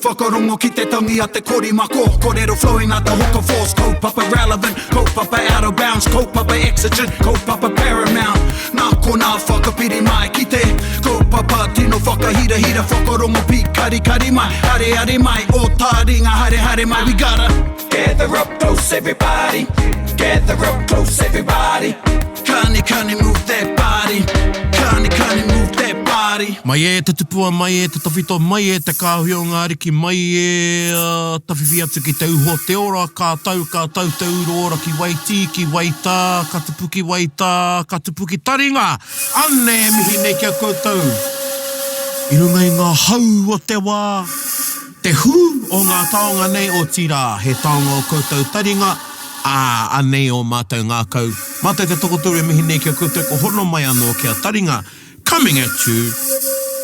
Whakarongo ki te tangi a te korimako Korero flowing like the hook of force Kaupapa relevant, kaupapa out of bounds Kaupapa exigent, kaupapa paramount Nā konā whakapiri mai ki te Kaupapa tino whakahirahira Whakarongo pīkarikari mai Areare mai, o tāringa haere haere mai We gotta gather up close everybody Gather up close everybody Kani kani move that body Kani kani move that body. Mai e te tupua, mai e te tawhito, mai e te kāhui o ngā ariki, mai e tawhiwhi atu ki te uho te ora, ka tau, ka tau te uru ora ki Waitī, ki Waitā, ka tupu ki Waitā, ka tupu ki Taringa! Anei e mihi nei ki a koutou i runga i ngā hau o te wā, te hū o ngā taonga nei, otirā, he taonga o koutou taringa, Ā, anei ō mātou ngākau. Mātou te tokotoru e mihi nei ki a koutou kua hono mai anō ki a Taringa, coming at you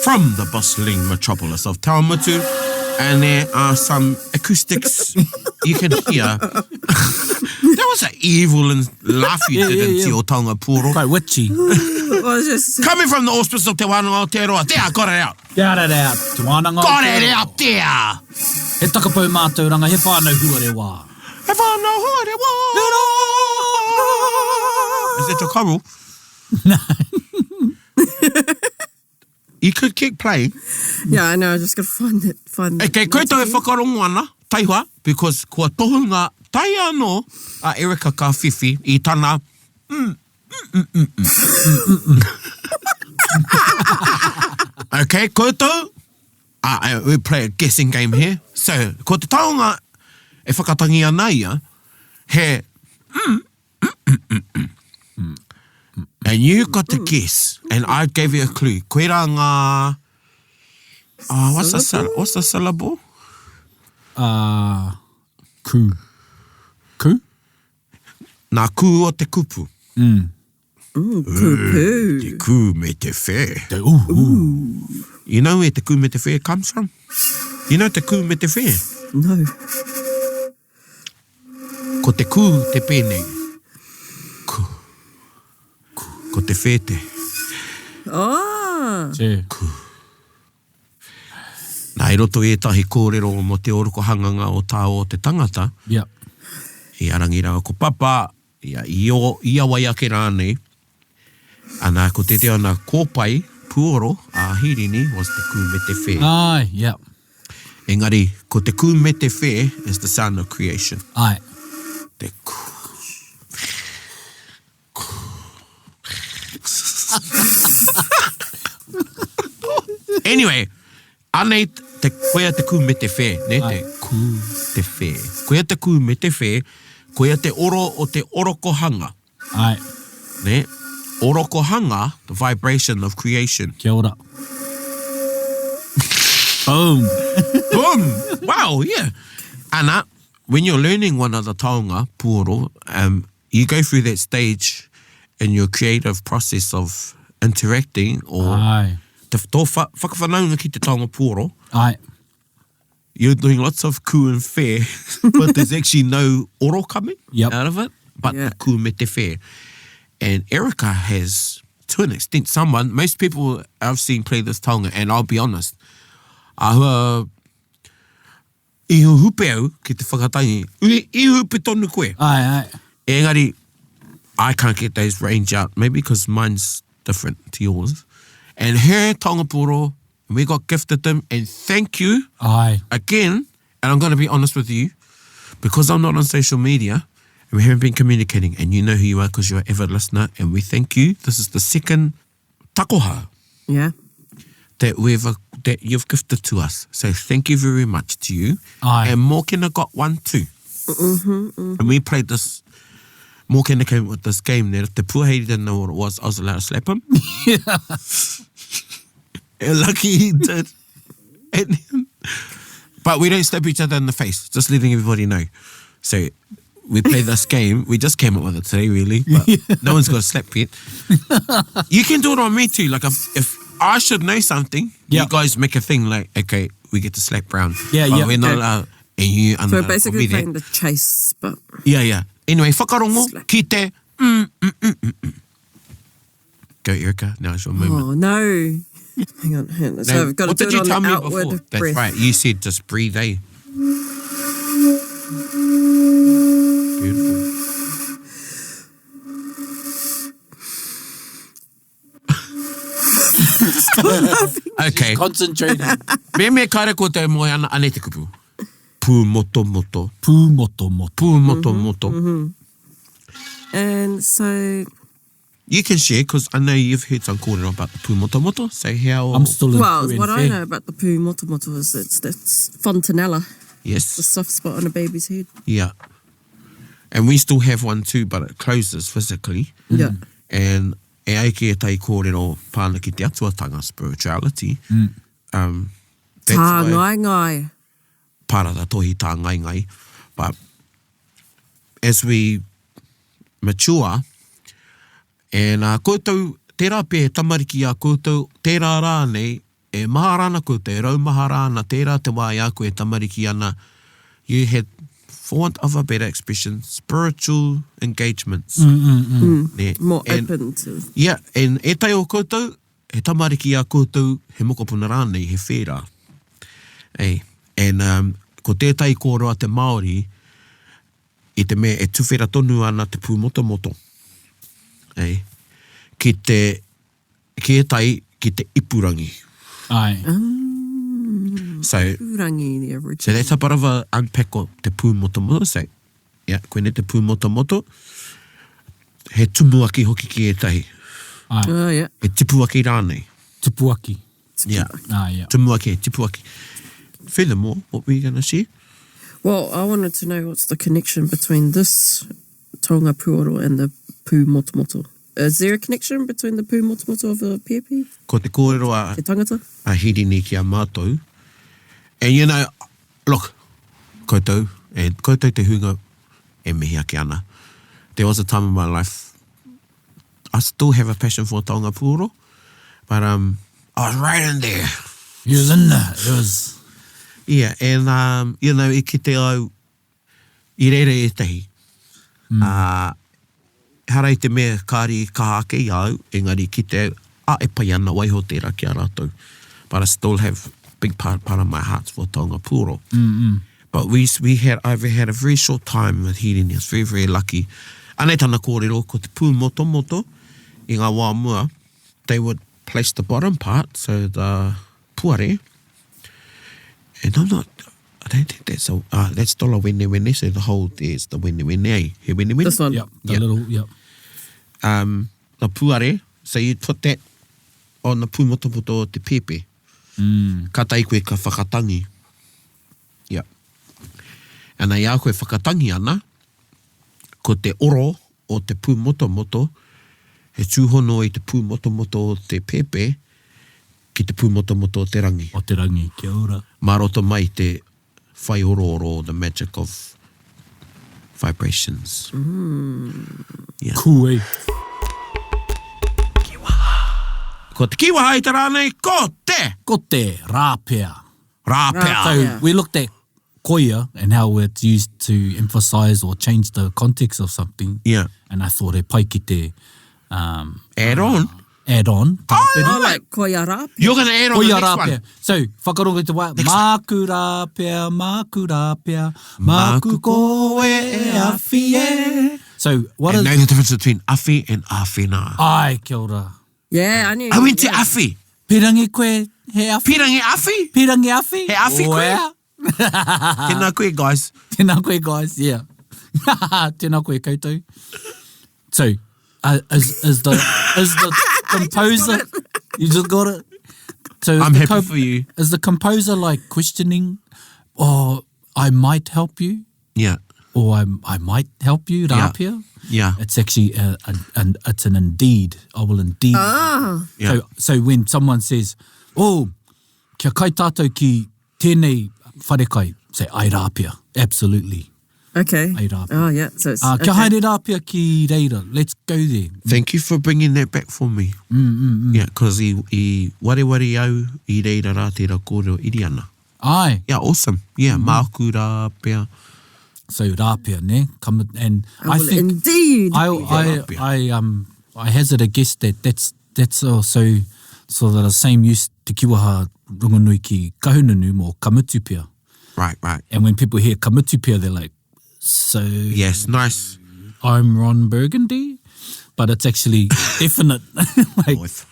from the bustling metropolis of Taumutu, and there are some acoustics you can hear. That was an evil and laugh you Yeah, did yeah, in yeah. Te Otaunga Pūoro. Quite witchy. Well, just Coming from the auspices of Te Wānanga o Aotearoa. There, I got it out. Got it out. Te Wānanga o Got it Aotearoa. out there. He takapau mātauranga, he whānau huarewā. He whānau huarewa. Is that your choral? No. You could keep playing. Yeah, I know. I just got to find it. Find E kei koutou e whakarongo ana, taihoa, because kua tohunga tae anō a Erica ka whiwhi i tana mm, mm, mm, mm, mm. Okay, koutou, Ah, we play a guessing game here. So, ko te taonga e whakatangi ana ia, he mm, mm, mm, mm, mm. And you got to guess, and I gave you a clue. Koira ngā... Oh, what's the, what's the syllable? Uh, ku. Ku? Nā kū o te kupu. Mm. Ooh, kū pū. Te kū me te whē. Te ū, ū. You know where te kū me te whē comes from? You know te kū me te whē? No. Ko te kū te pēnei. Kū. Kū. Ko te whē te. Ah. Te. Kū. Nā, i roto i ētahi kōrero mō te orokohanganga o tā o te tangata, Yep. i a Rangi rāua ko Papa, i a Io, i a wai ake rānei, ana, ko tētehi o ana kōpae puoro a Hirini was te kū me te whē. Āe, yep. Engari, ko te kū me te whē is the sound of creation. Āe. Te kū. Anyway, anei te, koia te kū me te whē, ne, te kū, te whē. Koia te kū me te whē, koia te oro o te orokohanga. Ai. Ne? Orokohanga, the vibration of creation. Kia ora. Boom. Boom! Wow, yeah. Ana, when you're learning one of the taonga, puoro, um, you go through that stage in your creative process of interacting or Aye. te tō wha, whakawhanaunga ki te taonga puoro. Aye. You're doing lots of ku and whē, but there's actually no oro coming yep. out of it, but yeah. the ku me te whē. And Erica has, to an extent, someone, most people I've seen play this taonga, and I'll be honest, ahua I hupe au ki te whakatangi. I, i hupe tonu koe. Aye, aye. Engari, I can't get those range out. Maybe because mine's different to yours. And her taonga poro, we got gifted them, and thank you Aye. again. And I'm going to be honest with you, because I'm not on social media, and we haven't been communicating, and you know who you are because you're an avid listener, and we thank you. This is the second takoha Yeah. that we've uh, that you've gifted to us. So thank you very much to you. Aye. And Mokena got one too. Mm-hmm, And we played this. Mokena came with this game that if the Puahei didn't know what it was, I was allowed to slap him. Yeah. And lucky he did. And then, but we don't slap each other in the face, just letting everybody know. So we play this game. We just came up with it today, really. But no one's got a slap yet. You can do it on me too. Like if, if I should know something, Yeah. you guys make a thing like, okay, we get to slap round. Yeah, but yeah. We're not Okay. allowed. And you are So not we're allowed to basically be there. playing the chase, but Yeah, yeah. Anyway, whakarongo Slap. ki te mm, mm, mm, mm, mm. Go, Erica. Now's your moment. oh no. Hang on, hang on. So I've got to what do did it you on tell the me outward before? That's breath. right. You said just breathe, eh? Beautiful. Okay. Concentrating. Me me kare ko te moe ana, anei te kupu. Pūmotomoto. Pūmotomoto. Pūmotomoto. And so, You can share, because I know you've heard some kōrero about the pūmotomoto, so how... I'm still in well, pū what and I whē. know about the pū motomoto is it's that's fontanella, the Yes. soft spot on a baby's head. Yeah. And we still have one too, but it closes physically. Yeah. And e ai ki ētahi kōrero pāna ki te atuatanga, spirituality. Um, that's Tā why ngai ngai. parata tohi tā ngai ngai. But as we mature, and uh, koutou, tērā pea he tamariki a koutou, tērā rānei, e mahara ana koutou, e raumahara ana, tērā te wā i a koe e tamariki ana, you had, for want of a better expression, spiritual engagements. Mm. More and, open to. Yeah, and ētahi o koutou, he tamariki a koutou, he mokopuna rānei, he whērā. Ei, and um, ko tētahi kōrero a te Māori, i te mea e tuwhera tonu ana te pūmotomoto. Ei, ki te, ki ētahi, ki te ipurangi. Ai. So, Pūrangi, the original. so that's a bit of a unpack o te pūmotomoto. So, yeah, koinei te pūmotomoto. He tumuaki hoki ki ētahi. Ai. Oh, yeah. He tipuaki rānei. Tupuaki. Yeah. Ah, yeah. Tumuaki, tipuaki. Furthermore, what were you going to share? Well, I wanted to know what's the connection between this taonga puoro and the pū motomoto. Is there a connection between the pū motomoto of the pēpi, Ko te kōrero a, te tangata? a Hirini ki a mātou. And you know, look, koutou, and koutou te hunga e mihi ake ana. There was a time in my life, I still have a passion for taonga puoro, but um, I was right in there. You was in there. It was... Yeah, and um, you know, i kite au, i reira ētahi. Mm. Uh, hara i te mea kāri i kaha ake i a au, engari i kite au, a, e pai ana, waiho tērā ki a rātou. But I still have big part, part of my heart for taonga puoro. Mm -mm. But we, we had, I've had a very short time with Hirini. I was very, very lucky. Anei tana kōrero, ko te pūmotomoto i ngā wā mua, they would place the bottom part, so the puare, and I'm not, I don't think that's a, uh, that's still a wene wene, so the whole there's the wene wene, eh? He wene wene. This one. Yep. The Yeah. little... Yep. Um, the puare, so you'd put that on the pūmotomoto o te pēpē. Mm. Ka tai koe ka whakatangi. Yeah. And i a koe whakatangi ana, ko te oro o te pūmotomoto, he tūhono i te pūmotomoto o te pēpē ki te pūmotomoto o te rangi. O te rangi. Kia ora. Mā roto mai te whai orooro, the magic of vibrations. Mm. Yeah. Cool, eh? Ko te kiwaha i te rā nei, ko te Ko te rāpea. rāpea. Rāpea. So Yeah. we looked at koia and how it's used to emphasize or change the context of something. Yeah. And I thought he pai ki te um, Add on. add on. Tāpiri. Oh, like koia rā. You're going to add on Koia the next rāpea. one. So, whakarongo i te wā, māku rāpea, māku rāpea, māku koe e awhi e. So, what And is... know the difference between awhi and awhina. Ai, kia ora. Yeah, I knew. I went to yeah. awhi. Pirangi koe, he awhi? Pirangi awhi? Pirangi awhi? He awhi koe? Oea. Tēnā koe, guys. Tēnā koe, guys. Yeah. Tēnā koe koutou. So, uh, is, is the is the composer... You just got it? So is I'm the happy for you. Is the composer like questioning, oh, I might help you, Yeah. or I, I might help you, Yeah. Rāpia? Yeah. It's actually a, a, an, it's an indeed. I will indeed. Ah. Yeah. So, so when someone says, oh, kia kai tātou ki tēnei wharekai, say, ai rāpia. Absolutely. Okay. Ai rāpia. Oh, yeah. So it's, Uh, kia okay. haere rāpia ki reira. Let's go there. Thank you for bringing that back for me. Mm, mm, Yeah, because i, i wareware au i reira rā tērā kōrero iriana. Ai. Yeah, awesome. Yeah, mm -hmm. māku rāpea. So rāpia, ne? Come and I I will think indeed. I be I Rāpia. I um I hazard a guess that that's that's also So the same use te kiwaha rongonui ki Kahungunu mō ka mutu pea. Right, right. And when people hear ka mutu pea, they're like, so... Yes, nice. I'm Ron Burgundy, but it's actually definite. like, Nice.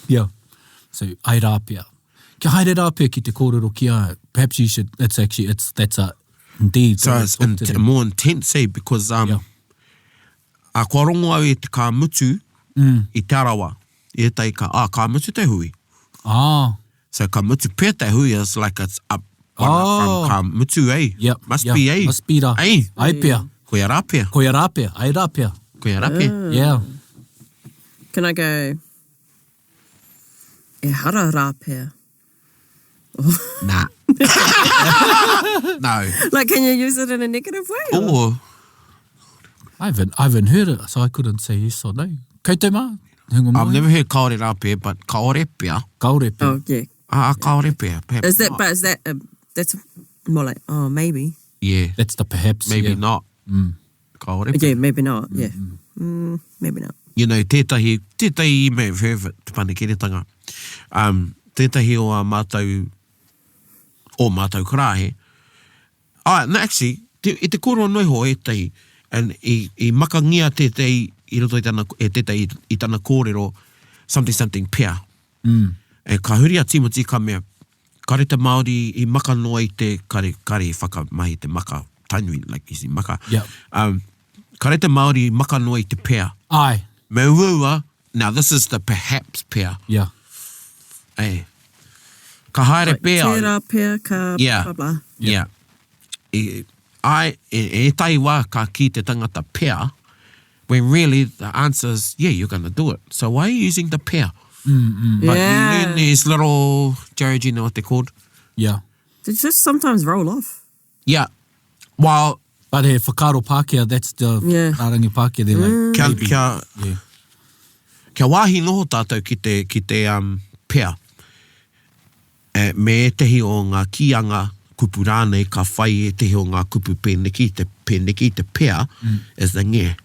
Yeah. So, ai rā pea. Kia haere rā pea ki te kōrero ki a, perhaps you should, that's actually, it's, that's a, indeed. So it's in, more intense, eh, because um, Yeah. a kua rongo au i te ka mutu mm. i Te Arawa, i ētahi ka, ah, ka mutu te hui. Ah. So ka mutu pea te hui is like it's up, one up from Oh. ka mutu, eh? Yep. Must yep. be, eh? Must be rā. Eh? Ai pea. Koia rā pea. Koia rā pea. Ai rā pea. Koia rā pea. Yeah. Can I go? E hara rā pea. Nah. no. Like, can you use it in a negative way? or- Or, I haven't, I haven't heard it, so I couldn't say yes or no. Koutou mā? Hunga I've mai? never heard kaore rā pea, but kaore pea. Kaore pea. Oh, yeah. Ah, kaore pea. Perhaps Is that, not. but is that, a, that's more like, oh, maybe. Yeah. That's the perhaps. Maybe yeah. not. Kaore pea. Yeah, maybe not. Yeah. Mm, maybe not. You know, tētahi, tētahi you may have heard of it, te panekiretanga. Um, tētahi o ā mātou, o mātou karaehe. Ah, no, actually, te, i te kōrero noa iho ētahi, and i, i makangia tētahi i roto i tana, e tētahi i, i tana kōrero, something something pea. Mm. E, ka huri a Timoti ka mea, kare te Māori i maka noa i te, kare, kare i whakamahi te maka, Tainui, like you see, maka. Yeah. Um, kare te Māori i maka noa i te pea. Ai. Me uaua, now this is the perhaps pea. Yeah. Eh. Ka haere Like, pea au. Tērā pea ka Yeah. blah, blah. Yeah. I, I, e, ētahi wā ka kī te tangata pea, when really the answer is, yeah, you're going to do it. So why are you using the pea? Mm, But Yeah. you learn these little, Jared, you know what they're called? Yeah. They just sometimes roll off. Yeah. While, But he whakaaro Pākehā, that's the Yeah. rārangi Pākehā, they're like, kia, maybe. kia, Yeah. kia wāhi noho tātou ki te, ki te um, pea. E, me ētehi o ngā kīanga kupu rānei ka whai ētehi o ngā kupu pēneki, te pēneki, te pea, mm. is the nge.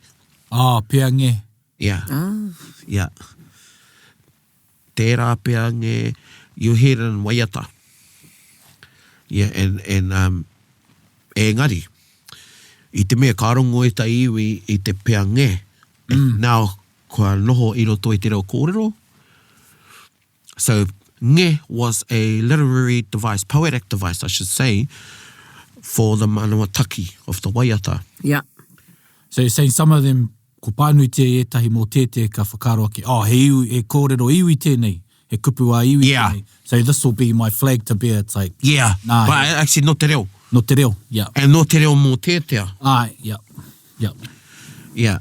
Ah, pea nge. Yeah. Ah. Yeah. Tērā pea nge, you hear it in waiata. Yeah, and, and um, engari, i te mea ka rongo e ta iwi i te pea nge, mm. now kua noho i roto i te reo kōrero. So, nge was a literary device, poetic device, I should say, for the manawa taki of the waiata. Yeah. So you're saying some of them, ko pānuitia i ētahi mō tētē ka whakaaro ake, oh, he iwi, he kōrero iwi tēnei, he kupu ā iwi Yeah. tēnei. So this will be my flag to bear. It's like, Yeah, Nā, but actually no te reo. no te reo, yeah. And no te reo mō tētea. Ai, yeah, yeah. Yeah.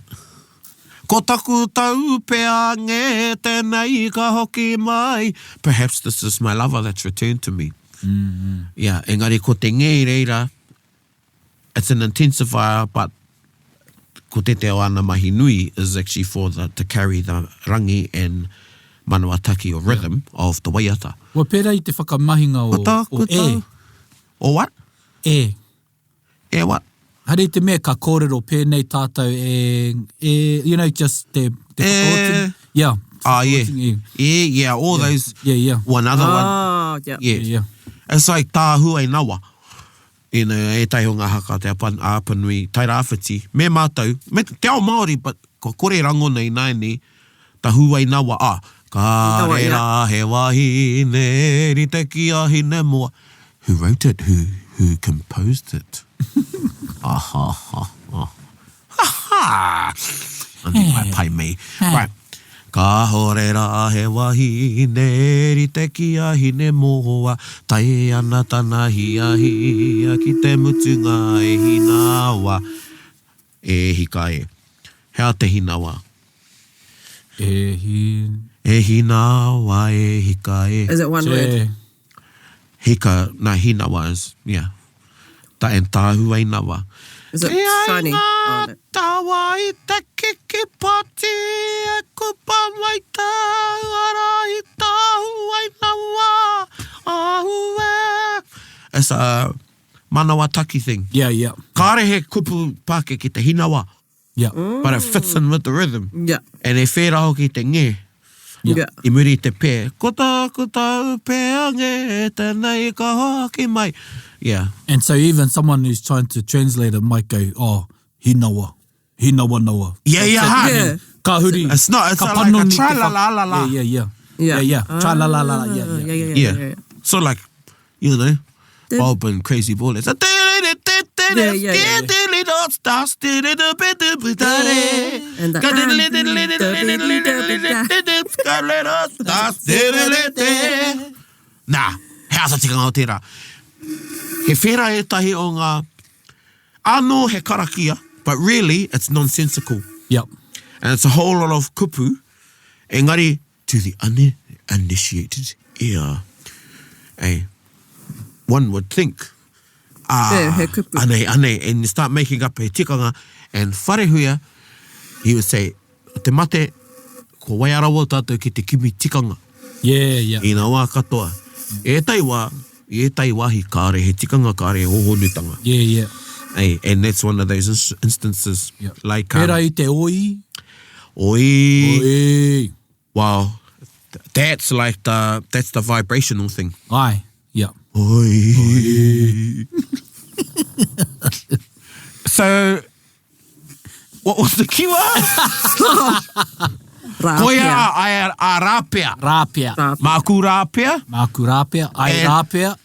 Ko taku tau pea nge tēnei ka hoki mai. Perhaps this is my lover that's returned to me. Mm -hmm. Yeah, engari ko te nge i reira, it's an intensifier, but ko te te o ana mahi nui is actually for the, to carry the rangi and manawa taki or rhythm yeah. of the waiata. Ua pērā i te whakamahinga o, Ko taku o e. tau. O what? E. E what? Haere i te mea ka kōrero pēnei tātou e, e, you know, just te, te E. whakaotinga. Yeah. Ah, yeah. whakaotinga, e. Yeah, yeah, all those. Yeah, yeah. One other one. Oh, yeah. Yeah. Yeah, yeah. It's like tāhua i nawa. You know, ētahi o ngā haka te apa, a Apanui, Tairāwhiti, me mātou, me te ao Māori, but kua kore rangona i nāianei, tahua i nawa, ah, Nawa, kāre yeah. rā he wahine rite ki a Hinemoa. Who wrote it? Who, who composed it? Ah, ha, ha, ha. Ha, ha! Ani pai pai mei. Right. Kāhore rā he wahine rite ki a Hinemoa, tae ana tana hiahia ki te mutunga e hinawa. E hika e. Hea te hinawa? E hi... E hinawa e hika e. Is it one word? Te... Hika, na hinawa is, yeah. Ta and tāhua i nawa. Is it Te ai shiny? ngā Oh, no. tawa i te kiki poti e kupa mai tāuara i tāhua i nawa. Ahue. It's a manawa taki thing. Yeah, yeah. Kāre he kupu pāke ki te hinawa, Yeah. but it fits in with the rhythm. Yeah. And e whērā hoki te nge. Yeah. I muri i te pē, ko tāku tau pēange tēnei ka hoki mai. Yeah. And so even someone who's trying to translate it might go, oh, hinawa, hinawa nawa. Yeah, yeah, ha. Yeah. Ka huri. It's not, it's ka not like a panoni te tra la la la la. Yeah, yeah, yeah. Yeah. Yeah, yeah. Tra la la la la. Yeah, Ah, yeah. yeah, yeah, yeah, Yeah. yeah, yeah. So like, you know, Bob and Crazy Ball. It's a Yeah, yeah, yeah, yeah. And the Nā, he asa tikanga o tērā. He whera ētahi o ngā, anō he karakia, but really it's nonsensical. Yep. And it's a whole lot of kupu, engari to the uninitiated ear. Eh, one would think, ah, Yeah, he kupu. anei, anei, and you start making up he tikanga, and wharehuia, he would say, te mate, ko waiarawa tātou ki te kimi tikanga. Yeah, yeah. I ngā wā katoa. Ētahi wā, i ētahi wāhi kāre he tikanga, kāre he hōhonutanga. Yeah, yeah. Hey, and that's one of those instances. Yeah. Like, Pērā i te oi. oi, Oi. Wow. That's like the, that's the vibrational thing. Ai, yeah. Oi. so, what was the keyword? Rāpea. Koia a, a, a rāpea. Rāpea. Rāpea. Māku rāpea. Māku rāpea. Ai And- rāpea.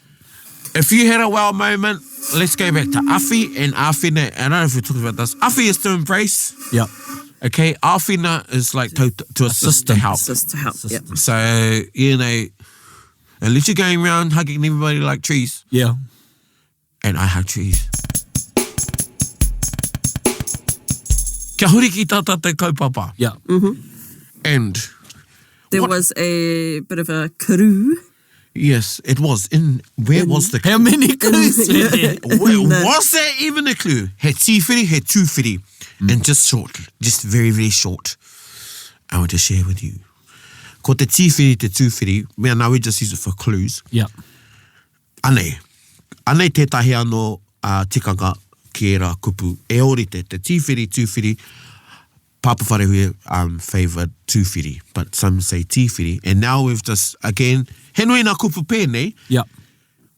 If you had a wow moment, let's go back to Awhi and Awhina. I don't know if we talked about this. Awhi is to embrace. Yeah. Okay, Awhina is like to assist, to Assistant. help. Just to help. Yeah. So, you know, unless you're going around hugging everybody like trees, Yeah. and I hug trees. Kia huri ki tā tātou kaupapa. Yeah. And There What- was a bit of a crew. yes, it was in, where was the How many clues were there? Where, was there even a clue? He tīwhiri, he tūwhiri. And just short, just very, very short. I want to share with you. Ko te tīwhiri, te tūwhiri, mea now we just use it for clues. Yeah. Anei, anei tētahi anō uh, tikanga ki ērā kupu. E ōrite, te tīwhiri, tūwhiri, Papa Wharehuia um, favoured tūwhiri, but some say tīwhiri. And now we've just, again, he nui nā kupu pēnei, Yeah.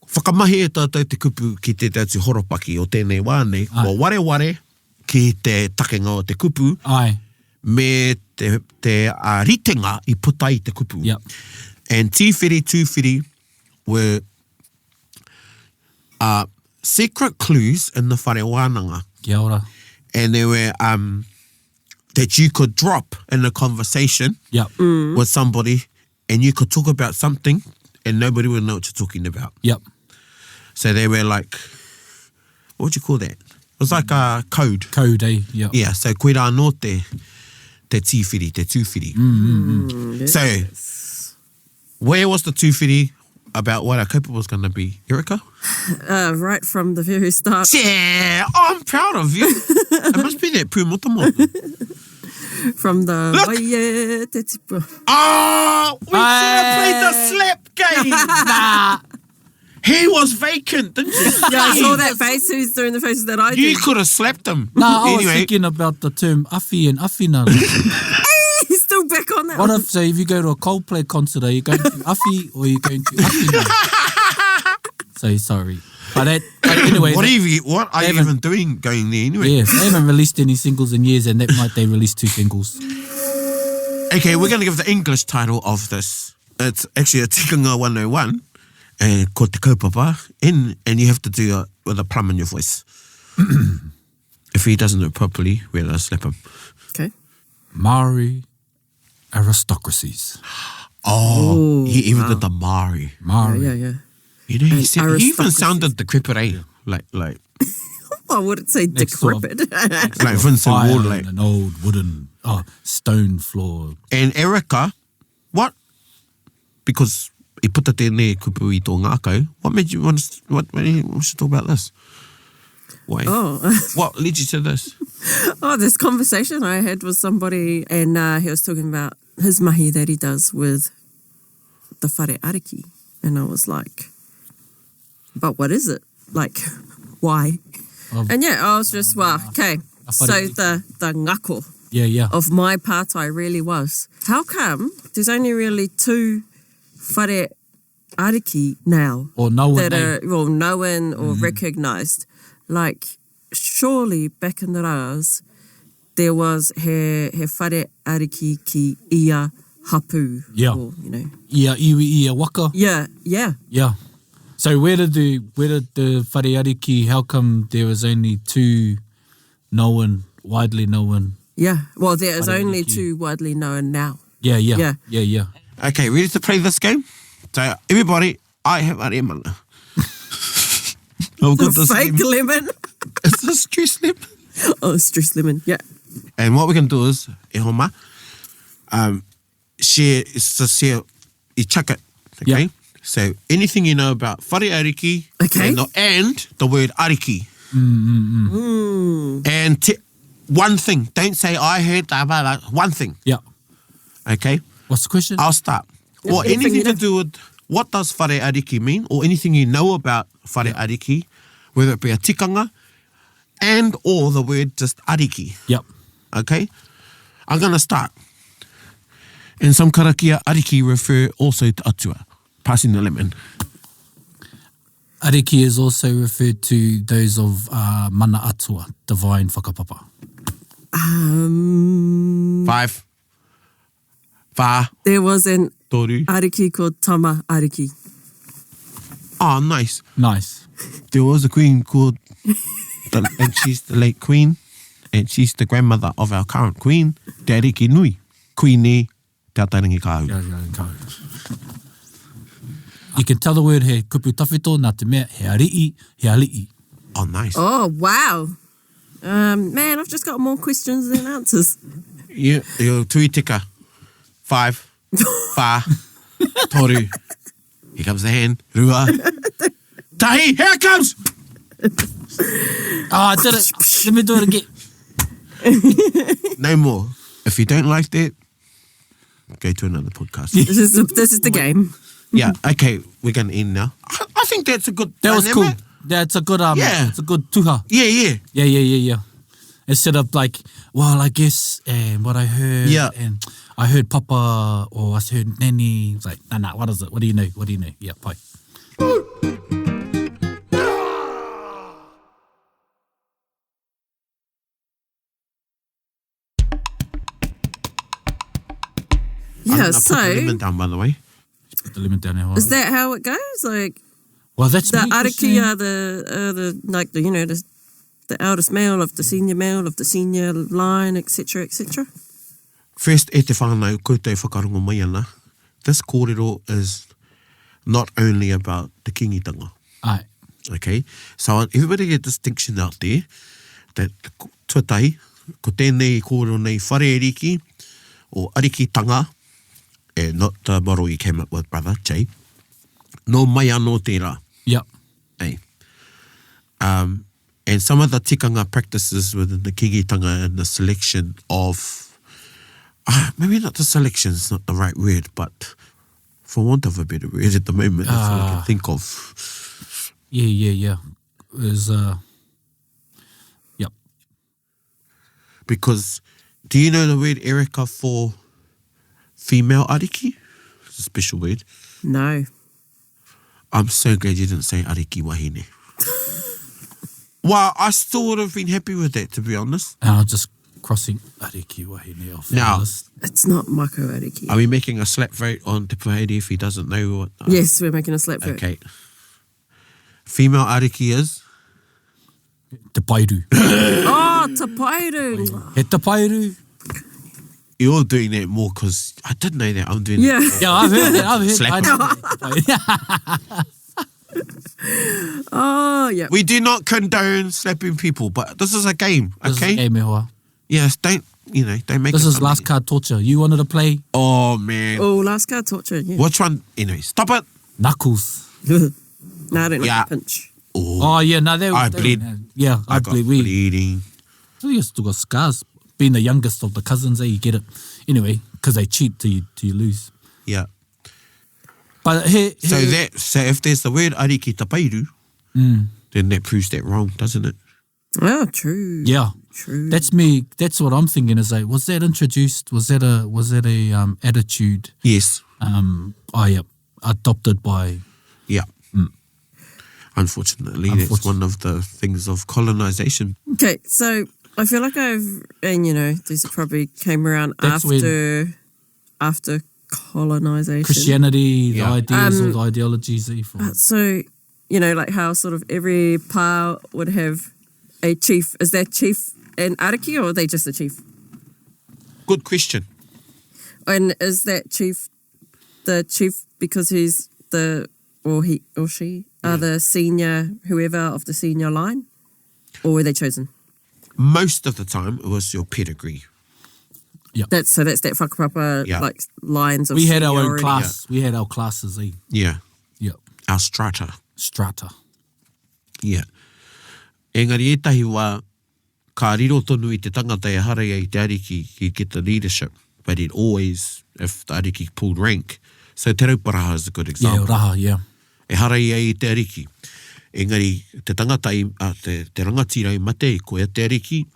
whakamahi e tātou te kupu ki tētahi atu horopaki o tēnei wā nei, kua wareware ki te takenga o te kupu, Ai. me te, te uh, ritenga i puta i te kupu. Yep. And tīwhiri, tūwhiri were secret clues in the whare wānanga. Kia ora. And they were that you could drop in a conversation Yeah. with somebody and you could talk about something and nobody would know what you're talking about. Yep. So they were like, what would you call that? It was like a code. Code, eh? Yeah. Yeah, so koira anō te, te tīwhiri, te tūwhiri. So, where was the tūwhiri about what our kaupapa was going to be? Erica? Right from the very start. Yeah, I'm proud of you. It must be that pūmotomoto. From the Look! Waie te tipu. Oh, we should have played the slap game. Nah. He was vacant, didn't you? Yeah, I saw that face. Who's doing the faces that I You did? could have slapped him. Nah, I was anyway, thinking about the term awhi and awhina. He's still back on that What one. if, so if you go to a Coldplay concert, are you going to awhi or are you going to awhina? So sorry. But, that, but anyway, what they, are you, what are they you haven't- even doing going there anyway? yeah, they haven't released any singles in years, and that night they released 2 singles. Okay, we're going to give the English title of this. It's actually a Tikanga 101, and ko te kaupapa, in, and you have to do it with a plum in your voice. If he doesn't do it properly, we're going to slap him. Okay. Maori aristocracies. Oh, he even did the Maori. Maori. Yeah, yeah. You know, he, And said, he even aristocracies. sounded decrepit, eh? Like, like, I wouldn't say Next door. decrepit. like Vincent Fire Ward, and like. an old wooden stone floor. And Erica, what? Because i puta tēnei kupu i tō ngākau, what made you want to, what, what, we should talk about this? Why? Oh. What led you to this? Oh, this conversation I had with somebody, and he was talking about his mahi that he does with the whare ariki. And I was like, but what is it? Like, why? And yeah, I was just, well, okay. A So whare the ngako Yeah, yeah. of my pātai really was, how come There's only really two whare ariki now. Or known, That eh? are, well, known or recognised. Like, surely back in the rās, there was he, he whare ariki ki ia hapu. Yeah. Or, you know. Ia iwi, ia waka. Yeah, yeah. Yeah. So where did the where did the whare ariki, how come there was only two known, widely known? Yeah. Well, there is Whare only ariki. two widely known now. Yeah, yeah. Yeah. Yeah, yeah. Okay, ready to play this game? So everybody, I have a lemon. I've got this Fake lemon. lemon. Is this stress lemon? Oh, stress lemon. Yeah. And what we can do is, e homa, share, it's just share, you chuck it, okay? Yeah. So anything you know about whare ariki Okay. and, the, and the word ariki. And one thing, don't say I heard, blah, blah, blah. One thing, Yeah. okay? What's the question? I'll start. Or Anything anything you to know. do with what does whare ariki mean, or anything you know about whare ariki, whether it be a tikanga, and or the word just ariki. Yep. Okay? I'm going to start. In some karakia, ariki refer also to atua, passing the lemon. Ariki is also referred to those of mana atua, divine whakapapa. Five, whā, There was an toru. ariki called Tama Ariki. Oh, nice. Nice. There was a queen called, the, and she's the late queen, and she's the grandmother of our current queen, Te Ariki Nui, Queenie Te Atarangi Kāhu. You can tell the word he kupu tawhito nā te mea he ari'i, he ali'i. Oh, nice. Oh, wow. Man, I've just got more questions than answers. You, you're tui tika. Five, whā, toru. Here comes the hand. Rua. Tahi, here it comes! Oh, I did it. Let me do it again. No more. If you don't like that, go to another podcast. This is the, this is the game. yeah, okay, we're going to end now. I think that's a good That was cool. dynamic. That's a good Yeah. It's a good tuha. Yeah, yeah. Yeah, yeah, yeah, yeah. Instead of like, well, I guess, and what I heard, Yeah. and I heard Papa or I heard Nanny. It's like, nah, nah, what is it? What do you know? What do you know? Yeah, bye. Yeah, I'm gonna put the so lemon down, by the way. Put the lemon down here. is that how it goes? Like well, that's the me, ariki Christine. are the like the you know the eldest male of the senior male of the senior line, etc., etc. First, e te whānau, koutou whakarongo mai ana. This kōrero is not only about te kingitanga. Aye. Okay? So I want everybody to get distinction out there that tuatahi, ko tēnei kōrero nei whare ariki o arikitanga, and not the model you came up with, brother, Jay. No mai anō tērā. Yep. Eh. And some of the tikanga practices within the kingitanga and the selection of, maybe not the selection is not the right word, but for want of a better word at the moment, that's all I can think of. Yeah, yeah, yeah. Is yep. Because do you know the word Erica for female ariki? It's a special word. No. I'm so glad you didn't say ariki wahine. Well, I still would have been happy with that, to be honest. And I'm just crossing ariki wahine off Now- the list. It's not Mako Ariki. Are we making a slap vote on Te Puhaere if he doesn't know what? yes, we're making a slap vote. Okay. Female ariki is? Te pairu. Oh, te pairu. He te pairu. You're doing that more because I didn't know that. I'm doing Yeah. that. Yeah, I've heard that. I've heard Slap I know that. Oh, yeah. We do not condone slapping people, but this is a game, This is okay? a game, e hoa. Yes, don't, you know, don't make This it is last something- card torture. You wanted to play Oh, man. Oh, last card torture. Yeah. Which one? Anyway, stop it. knuckles. No, I don't like Yeah. the pinch. Oh, Oh, yeah, no, they, I they bleed. Yeah, I, I got bleed. We, bleeding. we still got scars. Being the youngest of the cousins, eh, you get it. Anyway, because they cheat till you, till you lose. Yeah. But here, So here that so if there's the word ariki tapairu, then that proves that wrong, doesn't it? Oh, true. Yeah. True. That's me. That's what I'm thinking. Is like, was that introduced? Was that a was that a um, attitude? Yes. Um, oh yeah, adopted by. Yeah. Unfortunately, that's one of the things of colonization. Okay, so I feel like I've, and you know, these probably came around That's when- after after colonization. Christianity, the Yeah. ideas or the ideologies that you form. So, you know, like how sort of every pa would have a chief. Is that chief an ariki or are they just a chief? Good question. And is that chief the chief because he's the or he or she are the senior whoever of the senior line, or were they chosen? Most of the time, it was your pedigree. That's so that's that whakapapa Yeah. like lines of We had our own seniority. class. We had our classes, eh? Yeah. Yeah. Our strata. Strata. Yeah. Engari ētahi wā, ka riro tonu i te tangata e hara ia i te ariki ki get the leadership, but it always, if the ariki pulled rank, so Te Rauparaha is a good Yeah, example. raha, yeah. E hara ia i te ariki. Engari, te tangata i, a, te, te rangatira i mate, koia te ariki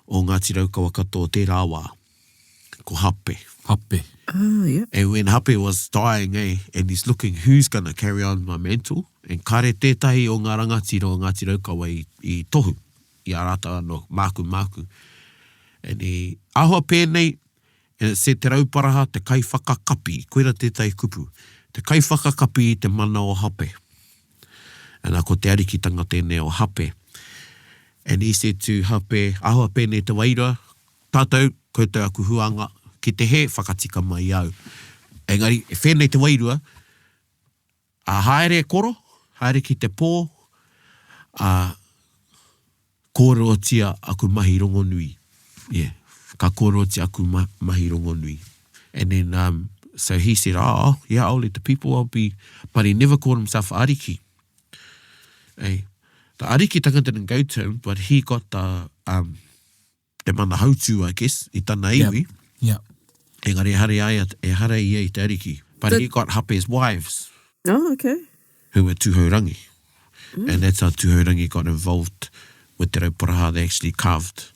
o Ngāti Raukawa katoa tērā wā. Ko Hape. Hape. Oh yeah. And when Hape was dying, eh, and he's looking who's gonna carry on my mantle, and kare tētahi o ngā rangatira o Ngāti Raukawa i, i tohu, i a rātou anō, māku, māku. And he, ahua pēnei, and it said Te Rauparaha, te kaiwhakakapi, koira tētahi kupu, te kaiwhakakapi i te mana o Hape. And ko te arikitanga tēnei o Hape. And he said to Hape, ahua pēnei te wairua, Tātou, koutou aku huanga, ki te hē, whakatika mai i au. Engari, e whēnei te wairua, a haere koro, haere ki te pō, a kōrerotia aku mahi rongonui. Yeah, ka kōrerotia aku ma mahi rongonui. And then, um, so he said, oh, yeah, I'll let the people, I'll be, but he never called himself Ariki. Hey, the Arikitanga didn't go to him, but he got the, um, te mana hautū, I guess, i tana iwi. Yeah. Engari ehara ia, ehara ia i te ariki. But he got Hape's wives. Oh, okay. Who were Tūhourangi. Mm. And that's how Tūhourangi got involved with Te Rauparaha. They actually carved.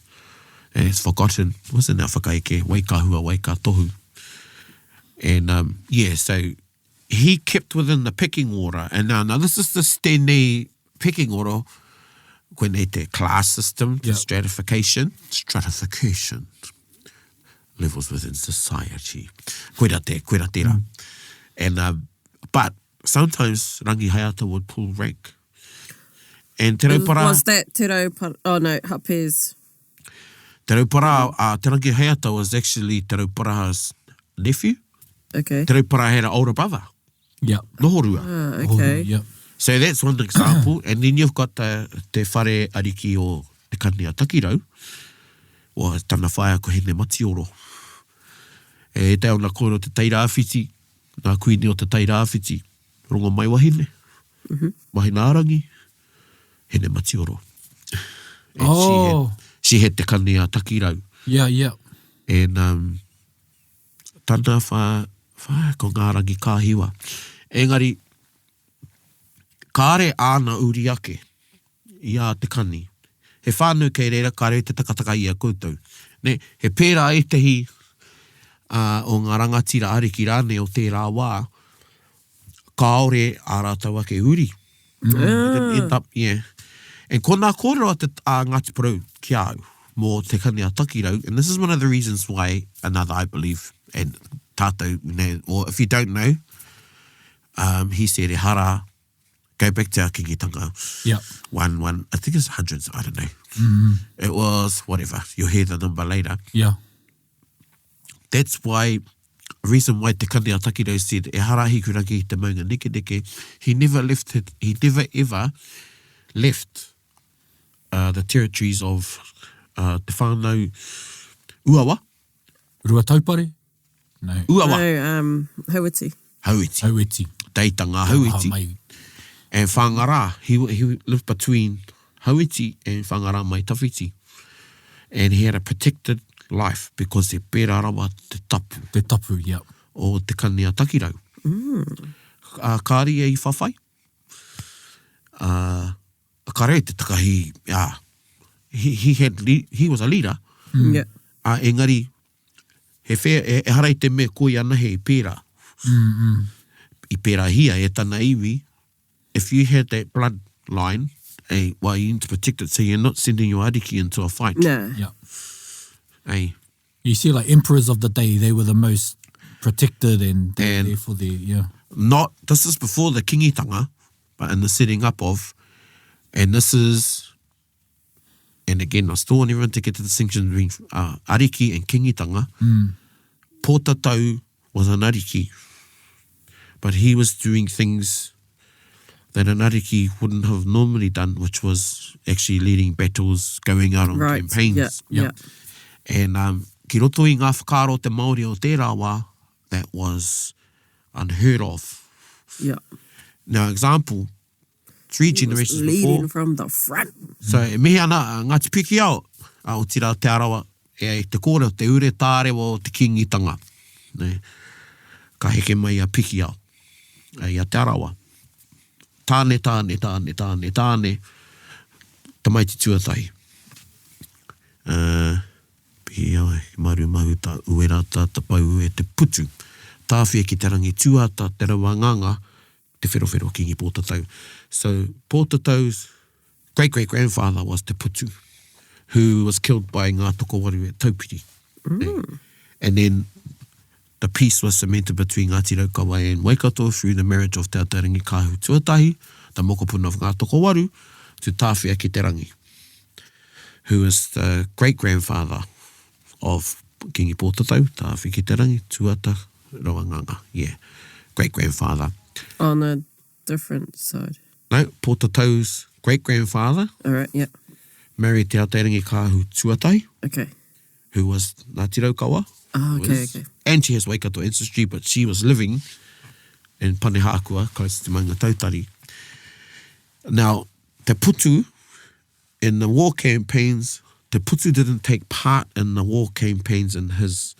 And it's forgotten. Wasn't that whakaeke? Waikahua, Waikatohu. And um, yeah, so he kept within the pecking order. And now, now this is the Stene pecking order, koinei te class system, te Yep. stratification, stratification, levels within society. Koira te, koira tērā. And, um, but sometimes Rangi Haeata would pull rank. And Te Raupara, Was that Te Raupara? Oh no, Hape's. Te Raupara, uh, Te Rangi Haeata was actually Te Rauparaha's nephew. Okay. Te Rauparaha had an older brother, Yeah. Nohorua. Ah, okay. Yeah. So that's one example. and then you've got the, te whare ariki o Te Kani a Takirau, o tana whaea ko Hine Matioro. E te ona kōrero te Tairāwhiti, ngā kuini o te Tairāwhiti, Rongomaiwahine, mm -hmm. Mahinaarangi, Hine Matioro. And Oh. She had, she had Te Kani a Takirau. Yeah, yeah. And um, tana wha, wha, ko ngā rangi kāhiwa. Engari, kāre āna uri ake i a Te Kani. He whānau kei reira, kāre te takataka i a koutou. Ne, he pērā ētehi uh, o ngā rangatira ariki rānei o tērā wā, kāore ā rātou ake uri. Mm. They didn't end up, yeah. And ko nā kōrero a, te, a Ngāti Porou ki a au, mō Te Kani a Takirau, and this is one of the reasons why, another I believe, and tātou, you know, or if you don't know, um, he said, ehara, go back to our kingitanga. Yeah. One, one, I think it's hundreds, I don't know. It was, whatever, you'll hear the number later. Yeah. That's why, reason why Te Kani a Takirau said, ehara Hikurangi i te maunga nekeneke, he never left, it, he never ever left uh, the territories of uh, Te Whānau Uawa, Ruataupare? No. Uawa, No, um, Hauiti. Hauiti, Hauiti. Teitanga Hauiti, Oh, mai. and Whangarā. He, he lived between Hauiti and Whangarā Mai Tawhiti. And he had a protected life because he pērā rawa te tapu Te tapu, yeah. o Te Kani a Takirau. Mm. Uh, kāre ia i whawhai. Uh, kāre te takahi, ah, He, he, had, he was a leader. Mm. Yeah. Uh, engari, he whea, e, ehara i te mea koi anahe i pērā. Mm -mm. I pērāhia e tana iwi, if you had that bloodline, eh, well, you need to protect it so you're not sending your ariki into a fight. No. Yeah. Eh. You see, like emperors of the day, they were the most protected and, they and there for the, yeah. Not, this is before the kingitanga, but in the setting up of, and this is, and again, I still want everyone to get the distinction between uh, ariki and kingitanga. Mm. Pōtatau was an ariki, but he was doing things that an ariki wouldn't have normally done, which was actually leading battles, going out on Right. campaigns. Yeah. Yeah. And um, ki roto i ngā whakaaro o te Māori o tērā wā, that was unheard of. Yeah. Now, example, three Was generations leading before, from the front. So e mihi ana a Ngāti Pikiao, a otirā Te Arawa, e ai te kōrero, te ure tārewa o te Kīngitanga. Nē. Ka heke mai a Pikiao, i a Te Arawa. Tāne, tāne, tāne, tāne, tāne, tamaiti tuatahi. Uh, Pikiao, Maru Mahuta, Uerata, Tapau e te putu. Tāwhia ki te rangi tūata, te rauanganga, Te Wherowhero Kingi Pōtatau. So Pōtatau's great great grandfather was Te Putu, who was killed by Ngā Tokowaru at Taupiri. Mm. And then the peace was cemented between Ngāti Raukawa and Waikato through the marriage of Te Ataringi Kāhu Tuatahi, the mokopuna of Ngā Tokowaru, to Tāwhia ki Te Rangi, who is the great-grandfather of Kingi Pōtatau, Tāwhi ki Te Rangi, Tuata Rawanganga, yeah, great-grandfather. On a different side. No, Pōtatau's great-grandfather. All right, yeah. Married Te Atairangi Kāhu Tuatai. Okay. Who was Ngāti Raukawa. Oh, okay, was, okay. And she has Waikato ancestry, but she was living in Panehākua, close to Maungatautari. Now, Te Putu, in the war campaigns, Te Putu didn't take part in the war campaigns in his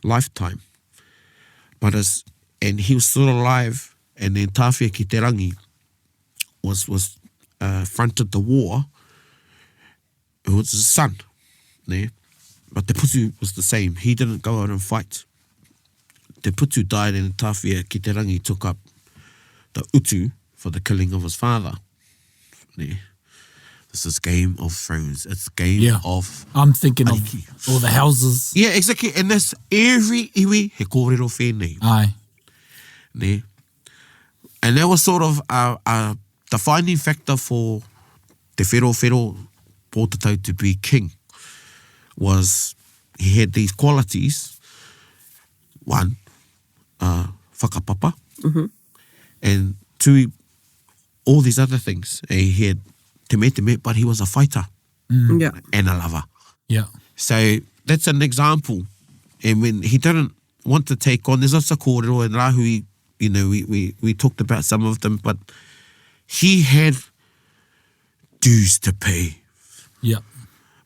lifetime. But as, and he was still alive, and then Tāwhia ki te rangi was, was uh, fronted the war, who was his son. Ne? But Te Putu was the same. He didn't go out and fight. Te Putu died and Tāwhia ki te rangi took up the utu for the killing of his father. Ne? This is Game of Thrones. It's Game Yeah. of I'm thinking Ariki. of all the houses. Yeah, exactly. And that's every iwi he kōrero whēnei. Aye. Ne? And that was sort of a, a defining factor for Te Wherowhero Pōtatau to be king was he had these qualities. One, uh, whakapapa. And two, all these other things. He had te me te me, but he was a fighter Yeah. and a lover. Yeah. So that's an example. And when he didn't want to take on, there's lots of kōrero and rahui, you know, we, we, we talked about some of them, but he had dues to pay Yeah.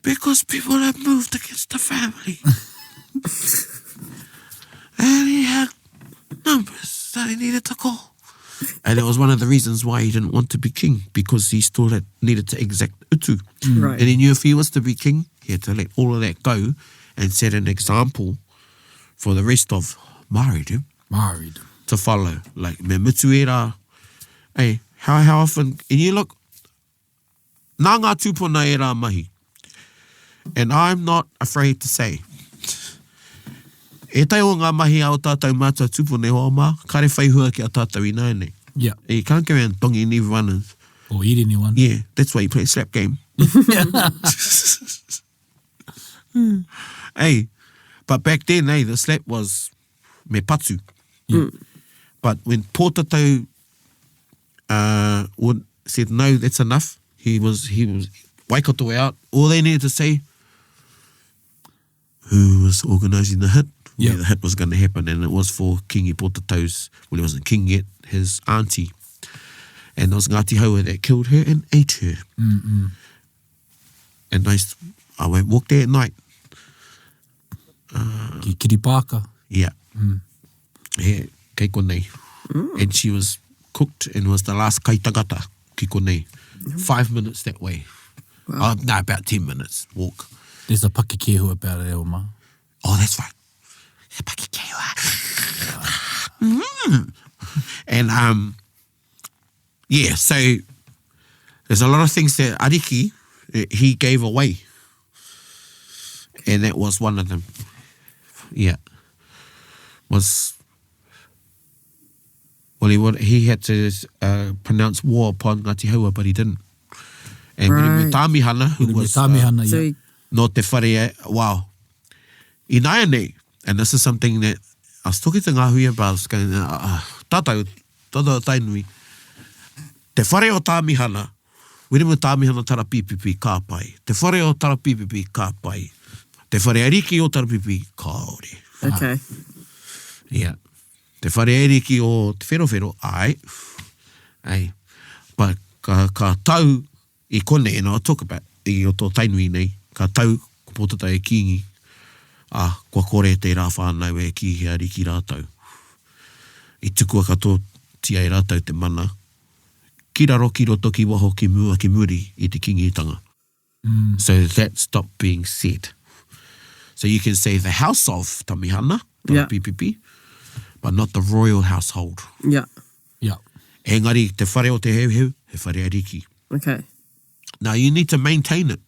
because people had moved against the family. and he had numbers that he needed to call. And it was one of the reasons why he didn't want to be king, because he still had needed to exact utu. Right. And he knew if he was to be king, he had to let all of that go and set an example for the rest of Māoridom Married. to follow. Like, me mutu e rā. Hey, how, how often, and you look, nā ngā tūpuna e rā mahi. And I'm not afraid to say, e tai o ngā mahi a o tātou mātua tūpuna e hoa mā, kare whai hua ki a tātou ināianei. Yeah. You can't go around donging everyone and, Or eat anyone. yeah, that's why you play a slap game. Hey, but back then, hey, the slap was me patu. But when Pōtatau uh, would, said no, that's enough, he was he was Waikato out. All they needed to say, who was organising the hit, where Yeah. the hit was going to happen, and it was for Kingi Pōtatau's, well, he wasn't king yet, his auntie. And it was Ngāti Haua that killed her and ate her. Mm-mm. And I, I won't walk there at night. Ki Kiripaka. Yeah. Yeah, kei konei. And she was cooked and was the last kaitangata ki konei. 5 minutes that way. Wow. Oh, no, about 10 minutes walk. There's a pakikehu about it, Oma. Oh, that's right. The pakikehua. Mm. And, um, yeah, so there's a lot of things that Ariki, eh, he gave away. And that was one of them. Yeah. Was Well, he would, he had to uh, pronounce war upon Ngāti Haua, but he didn't. And right. Wiremu Tāmihana, who Wiremu was... Tāmihana, uh, yeah. Nō te whare, wow. Ināianei, and this is something that I was talking to Ngā Hui about, I was going, uh, uh, tātou, tātou Tainui, te whare o Tāmihana, Wiremu Tāmihana Tarapīpipi, ka pai. Te whare o Tarapīpipi, ka pai. Te whare ariki o Tarapīpipi, kāore. Okay. Yeah. Te whare ariki o Te Wherowhero, āe, ai, but ka, ka tau i konei, and I'll talk about i roto o Tainui nei, ka tau ko Pōtatau e Kīngi, ā, kua kore tērā whānau e kī he ariki rātou. I tukua katoatia e rātou te mana, ki raro, ki roto, ki waho, ki mua, ki muri i te Kīngitanga. So that stopped being said. So you can say the house of Tamihana, Yeah. Tarapipipi, but not the royal household. Yeah. Yeah. Engari, te whare o Te Heuheu, he whare ariki. Okay. Now you need to maintain it.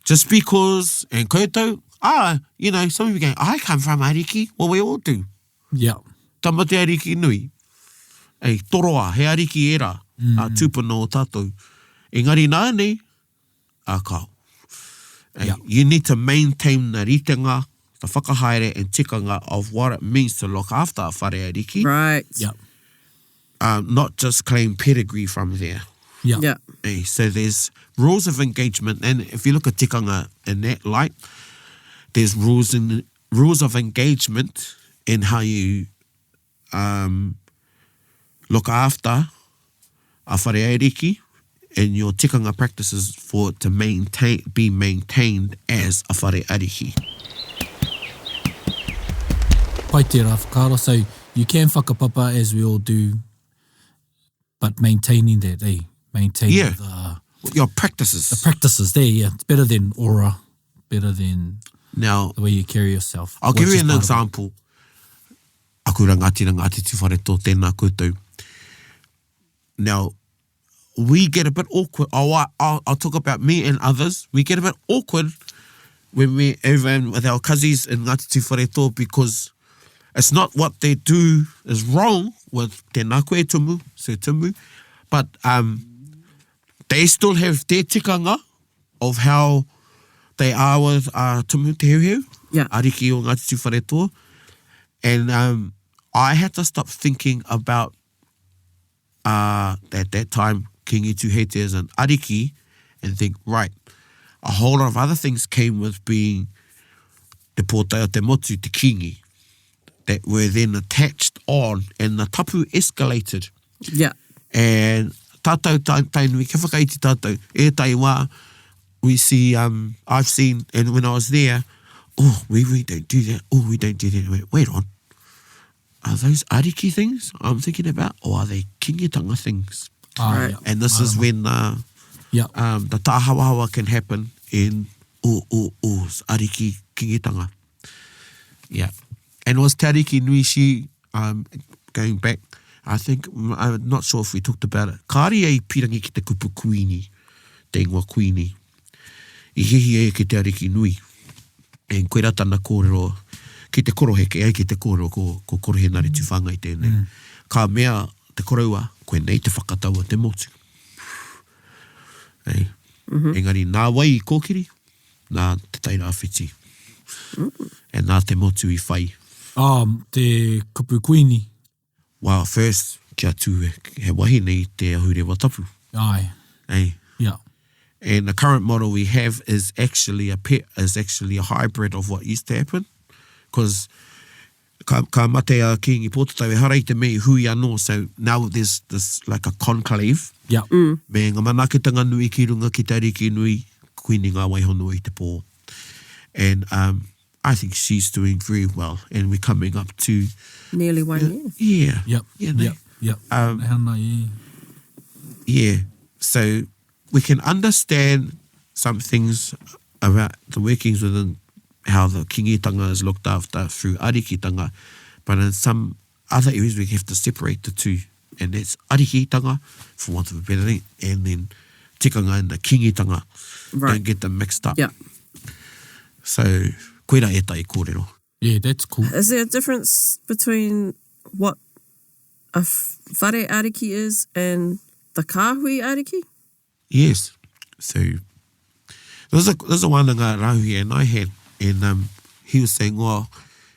Just because, and koutou, ah, you know, some of you go, I come from ariki. Well, we all do. Yeah. Tama te ariki nui. Ei, toroa, he ariki era, mm. a tūpuna o tātou. Engari nānei, a kao. Ei, yeah. You need to maintain the ritenga, the whakahaere and tikanga of what it means to look after a whare ariki. Right. Yeah. Um, not just claim pedigree from there. Yeah. Yeah. Hey, so there's rules of engagement, and if you look at tikanga in that light, there's rules in rules of engagement in how you um, look after a whare ariki and your tikanga practices for it to maintain, be maintained as a whare ariki. Pai tērā whakaaro. So you can whakapapa as we all do, but maintaining that, eh? Maintaining yeah. the... Your practices. The practices there, yeah. It's better than aura, better than now, the way you carry yourself. I'll give you an example. Aku rangatira Ngāti Tūwharetoa, tēnā koutou. Now, we get a bit awkward. Oh, I, I'll, I'll talk about me and others. We get a bit awkward when we're over with our cousins in Ngāti Tūwharetoa because it's not what they do is wrong with tēnā koe Tumu, Sir Tumu, but um, they still have their tikanga of how they are with uh, Tumu Te Heuheu, yeah. Ariki o Ngāti Tūwharetoa. And um, I had to stop thinking about uh, at that time Kingi Tūheitia as an ariki and think, right, a whole lot of other things came with being te pōtae o te motu, te Kingi, that were then attached on and the tapu escalated. Yeah. And tātou tainui, kia whakaiti tātou, ētahi wā, we see, um, I've seen, and when I was there, oh, we, we don't do that, oh, we don't do that. Wait, wait on. Are those ariki things I'm thinking about, or are they kingitanga things? Ah, right. Yeah. And this is when the, yeah. um, the tāhawahawa can happen in o, o, o, ariki kingitanga. Yeah. And was Te Ariki Nui, she, um, going back, I think, I'm not sure if we talked about it, kāre ia i pirangi ki te kupu kuini, te ingoa kuini. I hihi ia ki Te Ariki Nui. And koira tana kōrero ki te koroheke, ai ki te kōrero ko, ko Korohenare Tuwhangai tēnei. Mm. Ka mea te koroua, koinei te whakatau a te motu. Ei. Mm -hmm. Engari nā wai i kōkiri? Nā Te Tairāwhiti. Mm. And nā te motu i whai. Oh, te kupu kuini. Well, first, kia tū he wahine i te ahurewa tapu. Aye. Ei. Yeah. And the current model we have is actually a pet, is actually a hybrid of what used to happen. Because ka, ka mate a Kingi Pōtatau, ehara i te mea i hui anō, so now there's this like a conclave. Yeah. Mm. Me ngā manaakitanga nui ki runga ki te ariki nui, Kuini Ngā Waihonua i te pō. And um, I think she's doing very well and we're coming up to... Nearly one year. Yeah. Yep. Yeah, ne? Yep. Yep. Um, yeah. Yeah. So... We can understand some things about the workings within how the kingitanga is looked after through arikitanga, but in some other areas we have to separate the two, and that's arikitanga, for want of a better thing, and then tikanga and the kingitanga. Right. Don't get them mixed up. Yeah. So, koira ētahi kōrero. Yeah, that's cool. Is there a difference between what a whare ariki is and the kāhui ariki? Yes. So, there's a, there's a wānanga Rāhui and I had, and um, he was saying, well,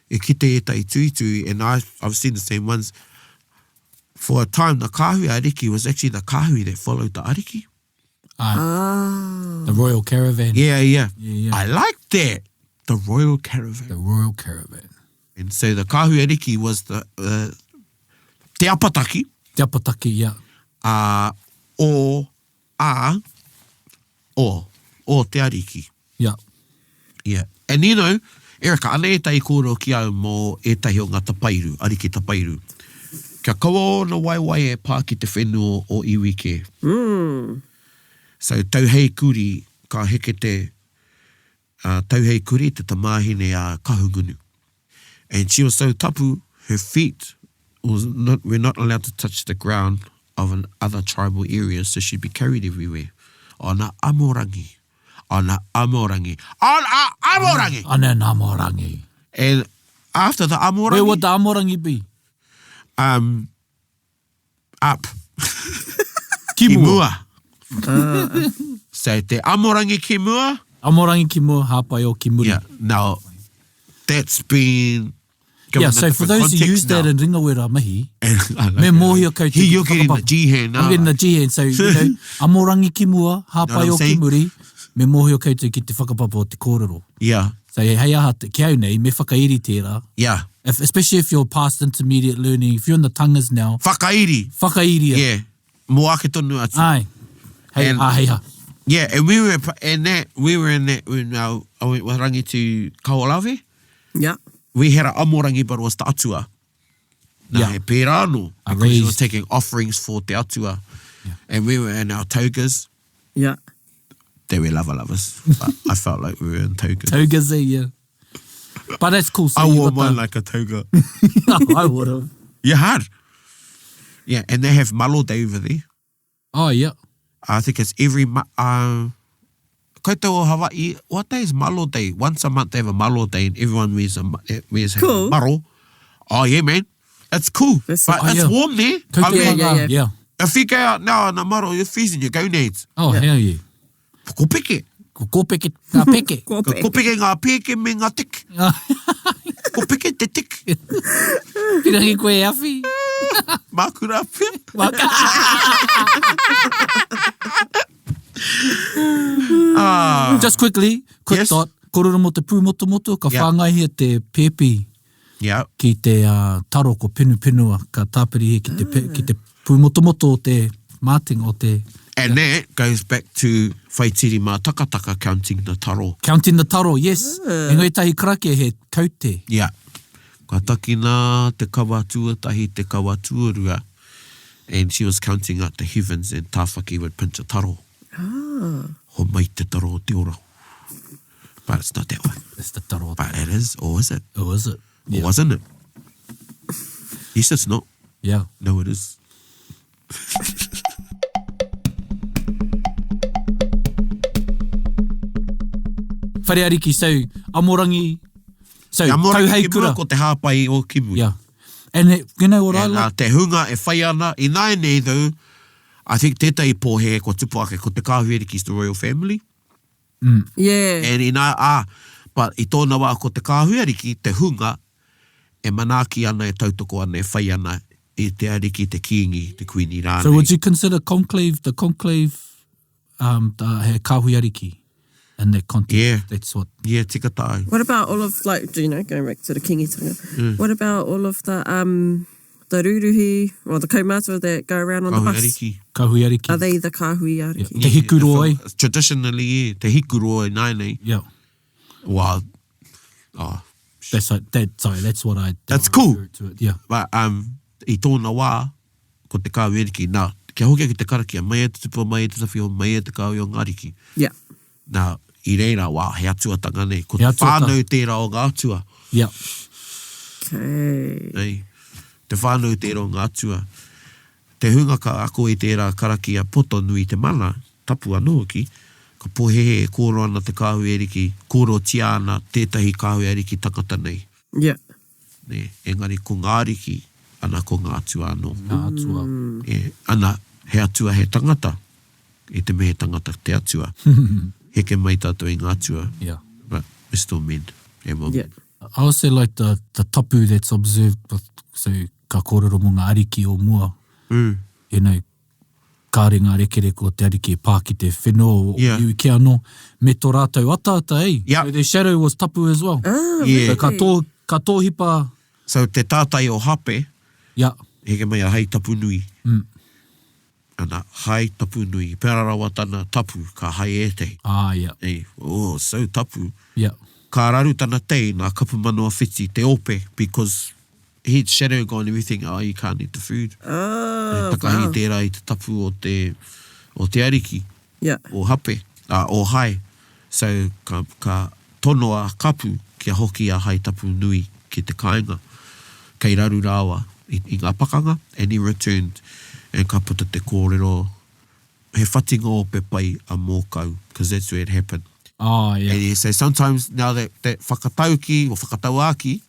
e kite ētahi tuitui, and I, I've seen the same ones. For a time, the kāhui ariki was actually the kāhui that followed the ariki. Ah. The Royal Caravan. Yeah, yeah. Yeah, yeah. I like that. The Royal Caravan. The Royal Caravan. And so the kāhui ariki was the, uh, te apataki. Te apataki, yeah. Uh, o, a, o, o te ariki. Yeah. Yeah. And you know, Erica, anei ētahi kōrero ki au mō ētahi o ngā tapairu, ariki tapairu. Kia kaua ōna waewae e pā ki te whenua o iwi kē. Mm. So, Tauhei Kuri, ka heke te, uh, Tauhei Kuri, te tamāhine a Kahungunu. And she was so tapu, her feet was not, were not allowed to touch the ground of an other tribal area, so she'd be carried everywhere. On a amorangi. On a amorangi. On a amorangi! On an amorangi. And after the amorangi... Where would the amorangi be? Um, up. Ki mua. Ki mua. So te amorangi ki mua. Amorangi ki mua, hāpai o ki muri. Yeah, now, that's been given Yeah, a so for different those who context use that now. in ringawera mihi, And I like me it. mōhio koutou He, ki you're te getting the whakapapa. G hand now. I'm getting the G hand, so, you know, amorangi ki mua, Know what hāpai I'm o ki saying? muri, me mōhio koutou ki te whakapapa o te kōrero. Yeah, So, hei aha, te, ki au nei, me whakairi tērā. yeah. If, especially if you're past intermediate learning, if you're in the tangas now, Whakairi. whakairia. Yeah. Mō ake tonu atu. Ai. Hei, And- ah, hei ha. Yeah, and we were and that we were in that when uh, I went with Rangi to Kahoolawe. Yeah. We had a amorangi, but it was the atua. Nā, Yeah. he pērā anō. A Because he was raised- taking offerings for te atua. Yeah. And we were in our togas. Yeah. They were lava lovers. But I felt like we were in togas. Togas, eh, yeah. But that's cool. So I you wore got mine the- like a toga. I would have. You had. Yeah, and they have malo day over there. Oh, yeah. I think it's every koutou o Hawaii, what day is malo day? Once a month they have a malo day and everyone wears a, eh, wears a Cool. maro. Oh yeah, man. It's cool. That's- but Oh, it's yeah. warm there. Koutou I mean, Yeah, yeah, yeah, yeah. if you go out now in a maro, you're freezing your gonads. Oh, hell yeah. Ko peke. Ko kōpeke, ngā peke. Ko peke ngā peke me ngā tik. Ko peke te tik. Pirangi koe e awhi. Māku rā pia. Ah. Just quickly, quick Yes. thought. Kōrero mō te pūmotomoto, ka Yeah. whāngaihia te pēpi Yeah. ki te uh, taro ko penupenua, ka tāpirihia ki te, pe, ki te pūmotomoto o te mātinga o te... And that goes back to Whaitiri Mātakataka counting the taro. Counting the taro, yes. Uh. Engari tahi karakia he kaute. Yeah. Ka takina te kawa tuatahi, te kawa tuarua. And she was counting up the heavens and Tāwhaki would pinch a taro. Ah. Ho mai te taro o te ora. But it's not that one. It's the taro. But it is, or is it? Oh, is it? Or wasn't it? Yes, it's not. Yeah. No, it is. Whare ariki, so amorangi, so Amorangi tauhei ki mua kura. ko te hāpai o ki muri. Yeah. And it, you know what I And, uh, like? te hunga e whai ana, i nāianei though, I think tētahi pōhē kua tupu ake ko te kāhui ariki is the royal family. Yeah. And inā, ā, but i tōna wā ko te kāhui ariki, te hunga e manaaki ana, e tautoko ana, e whai ana i te ariki, te kīngi, te kuini rānei. So would you consider conclave, the conclave, um, the, he kāhui ariki in that context? Yeah. That's what. Yeah, tika tāu. What about all of like you know going back to the kingitanga? Mm. What about all of the um the ruruhi or the kaumātua that go around on the Kāhui bus? ariki. Kāhui ariki. Are they the kāhui ariki? Yeah. Te hikuroa. Traditionally, yeah, te hikuroa i nāianei. Yeah. Well, oh, That's what, that, sorry, that's what I. That's cool. refer To it. Yeah. But, um, i tōna wā, ko te kāhui ariki, nā, Kia hoki ki te karakia, mai e te tupua, mai e te tawhio, mai e te kāhui o ngā ariki. Yeah. Nā, i reira, wā, he atuatanga nei. Ko te whānau tērā o ngā atua. Yeah. Okay. Nei, te whānau tērā o ngā atua. Te hunga ka ako i tērā karakia poto nui te mana, tapu anō hoki, ka pōhēhē e kōrero ana te kāhui ariki, kōrerotia ana tētahi kāhui ariki tangata nei. Yeah. Nē, engari ko ngā ariki, ana ko ngā atua anō. Ngā atua. E, ana, he atua he tangata, i te mea he tangata te atua. Heke mai tātou i ngā atua. Yeah. But we're still men and women. Yeah. I also like the, the tapu that's observed with, so ka kōrero mō ngā ariki o mua, mm. you know, kāre ngā rekereke o te ariki e pā ki te whenua o yeah. iwi kē anō, me tō rātou ataata, eh? Yeah. So their shadow was tapu as well. Ah, yeah. So ka, tō, ka tōhipa... So te tātai o Hape, yeah. heke mai a hei tapu nui. Mm. Ana, hai tapu nui. Pērā rawa tana tapu, ka hai ētehi. Ah, yeah. Ei, oh, so tapu. Yeah. Ka raru tana tei, nā Kapu Manawa Whiti, te ope, because he'd shadow gone everything, oh, you can't eat the food. Oh, He takahi wow. tērā i te tapu o te, o te ariki, Yeah. o Hape, uh, o Hai. So, ka, ka tonoa a Kapu kia hoki a Hai Tapu Nui ki te kāinga. Kei raru rāua i, i ngā pakanga, and he returned, and ka puta te kōrero, he whatinga ope pai a Mōkau, because that's where it happened. Oh, yeah. And he say sometimes now that, that whakatauki or whakatauāki,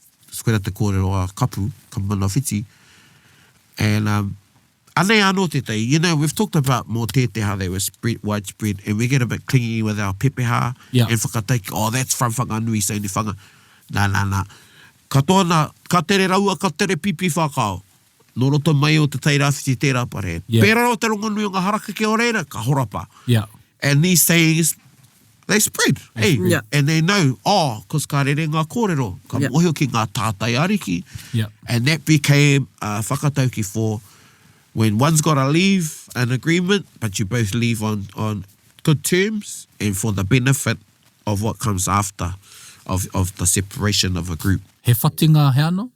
koira te kōrero a Kapu, ka mana whiti, and um, anei anō tētahi, you know, we've talked about mō tēte how they were spread, widespread, and we get a bit clingy with our pepeha, Yeah. and whakatauki, oh, that's from Whanganui, so ni whanga. Nā, nā, nā. Katoa nā, ka tere raua, ka tere pipi whakao. Nō roto mai o Te Tairāwhiti tērā pare. Yeah. Pērā rawa te rongonui o ngā harakeke o reira, ka horapa. Yeah. And these sayings, they spread. Hey, Yeah. And they know, oh, cause ka rere ngā kōrero, ka Yeah. mōhio ki ngā tātai ariki. Yeah. And that became a whakatauki for when one's got to leave an agreement, but you both leave on, on good terms and for the benefit of what comes after of, of the separation of a group. He whatinga he ano?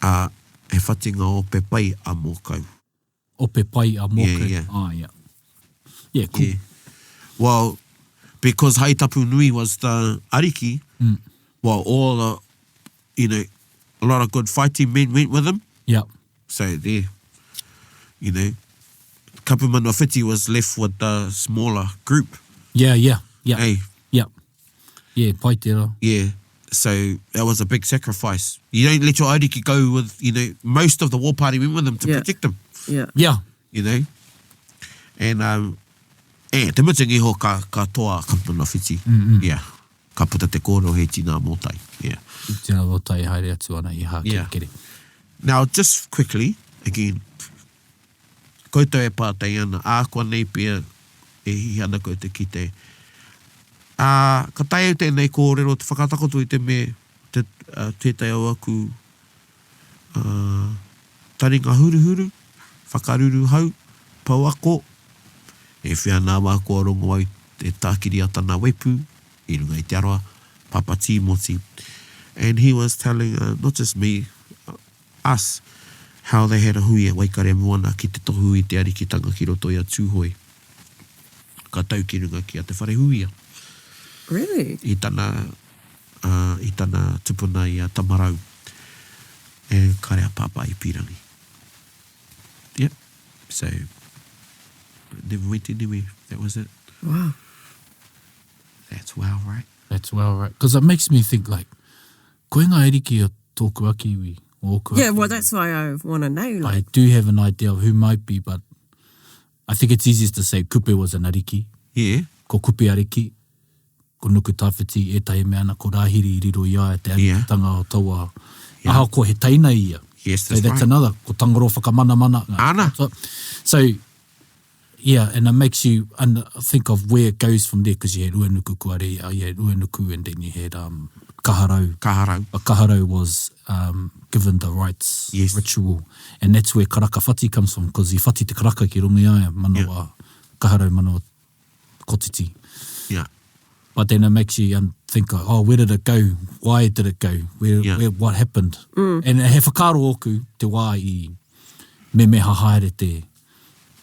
Ā, he whatinga ope pai a Mōkau. Ope pai a Mōkau. Yeah, yeah. Ah, yeah. Yeah, cool. Yeah. Well, because Hai Tapu Nui was the ariki, Mm. well, all the, you know, a lot of good fighting men went with him. Yeah. So there, you know, Kapumanawhiti was left with the smaller group. Yeah, yeah, yeah. Hey. Yeah. Yeah, pai tērā. Yeah. So that was a big sacrifice. You don't let your ariki go with, you know, most of the war party went with them to Yeah. protect them. Yeah. Yeah. You know? And, um, e, te mutunga iho ka, ka toa ka Kapumanawhiti. Mm -mm. Yeah. Ka puta te kōrero he tina mōtai. Yeah. Tina mōtai haere atu ana i Hākerekere. Yeah. Now, just quickly, again, koutou e pātai ana, ākuanei pea e hihi ana koutou ki te, ā, ka taea tēnei kōrero te whakatakoto i te me, te, uh, tētahi o aku uh, taringa huruhuru, whakaruruhau, pouako, e whia nā wā kua rongo au e tākiri a tana wepu i runga i te aroa, Papa Tīmoti. And he was telling, uh, not just me, us, how they had a hui at Waikaremoana ki te tohu i te arikitanga ki roto i a Tūhoe. Ka tau ki runga ki a Te Wharehuia. Really? I tana, uh, i tana tupuna i a Tamarau. And kare a Pāpā i pīrangi. Yep. So, never went anywhere. That was it. Wow. That's wow, right? That's wow, right? Because it makes me think, like, koe ngā ariki o tōku ake iwi, o ōku Yeah, ake well, iwi. that's why I want to know. I Like, do have an idea of who might be, but I think it's easiest to say Kupe was an ariki. Yeah. Ko Kupe ariki, ko Nukutawhiti, ētahi mea ana, ko Rāhiri i riro i a ia te Yeah. arikitanga o taua. Yeah. Ahakoa he teina ia. Yes, So that's that's right. another, ko Tangaroa whakamanamana. Ngā Ana. So, so, yeah, and it makes you and think of where it goes from there, because you had Uenuku Kuare, uh, you had Uenuku and then you had um, Kaharau. Kaharau. But Kaharau was um, given the rites yes. ritual, and that's where Karaka Whati comes from, because i whati te karaka ki runga i a ia, manawa, yeah. Kaharau manawa kotiti. Yeah. But then it makes you um, think, oh, where did it go? Why did it go? Where, Yeah. where, what happened? Mm. And he whakaaro ōku te wā i memeha haere te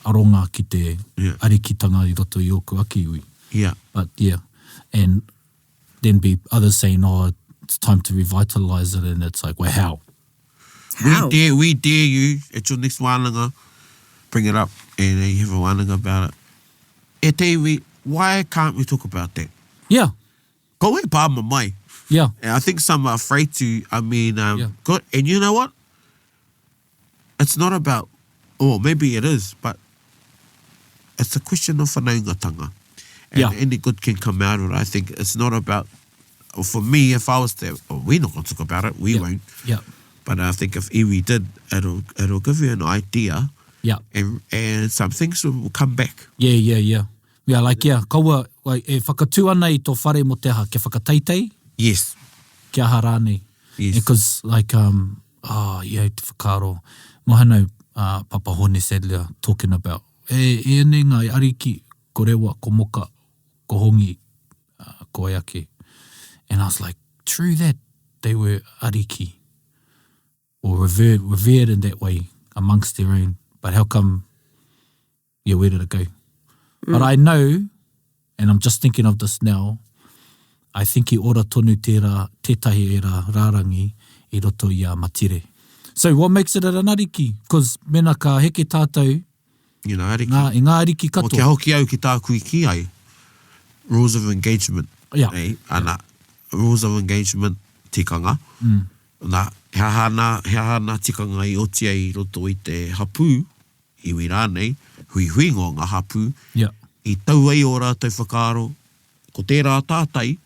aronga ki te Yeah. arikitanga i roto i ōku ake iwi. Yeah. But yeah, and then be others saying, oh, it's time to revitalise it, and it's like, well, how? How? We dare, we dare you at your next wānanga, bring it up and you have a wānanga about it. E te iwi, why can't we talk about that? Yeah, Ko e pā mai. yeah, And I think some are afraid to, I mean, Yeah. good. And you know what? It's not about, or maybe it is, but it's a question of whanaungatanga. And Yeah. any good can come out of it. I think it's not about, for me, if I was to, oh, we're not going to talk about it, we yeah, won't. yeah, But I think if iwi did, it'll it'll give you an idea yeah. and and some things will come back. Yeah, yeah, yeah. Yeah, like, yeah, kaua, like, e whakatū ana i tō whare mō te aha, kia whakateitei, Yes. kia aha rānei. Yes. Because, like, um, oh, yeah, te whakaaro, Mohano, uh, Papa Hone Sadler talking about, e, e ene ngā ariki, ko rewa, ko moka, ko hongi, uh, ko eake. And I was like, true that, they were ariki, or revered, revered in that way amongst their own. But how come, yeah, where did it go? But I know, and I'm just thinking of this now, I think i ora tonu tērā, tētahi era rārangi i roto i a Matire. So what makes it an ariki? Because mena ka heke tātou You know, ariki. ngā, i ngā ariki Well, kia katoa. hoki au ki tāku i ki ai, rules of engagement. Yeah. Eh, ana, rules of engagement tikanga. Mm. Nā, he aha nā, he aha nā tikanga i oti ai i roto i te hapū, iwi rānei, huihuinga o ngā hapū, Yeah. i tau ai o rātou whakaaro, ko tērā tātai,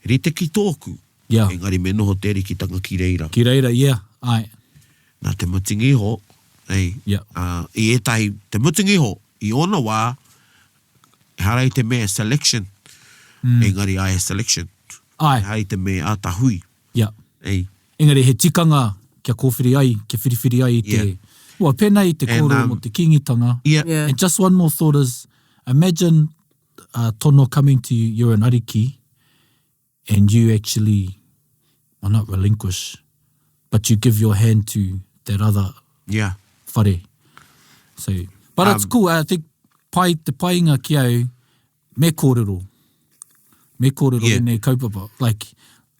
rite ki tōku. Yeah. Engari me noho te arikitanga ki reira. Ki reira, yeah, ai. Nā te mutunga iho, ei, Yeah. i ētahi, te mutunga iho, i ōna wā, ehara i te mea selection, mm. engari ai he selection. Ai. Ehara i te mea āta hui. Yeah. Ei. Engari he tikanga kia kōwhiri ai, kia whiriwhiri ai i te... Yeah. Well, pēnā i te And, kōrero mō te kīngitanga. Yeah. Yeah. And just one more thought is, imagine tono coming to you, you're an ariki, and you actually, well, not relinquish, but you give your hand to that other Yeah. whare. So, but it's cool. I think pai, te painga ki au, me kōrero. Me kōrero Yeah. yeah. kaupapa. Like,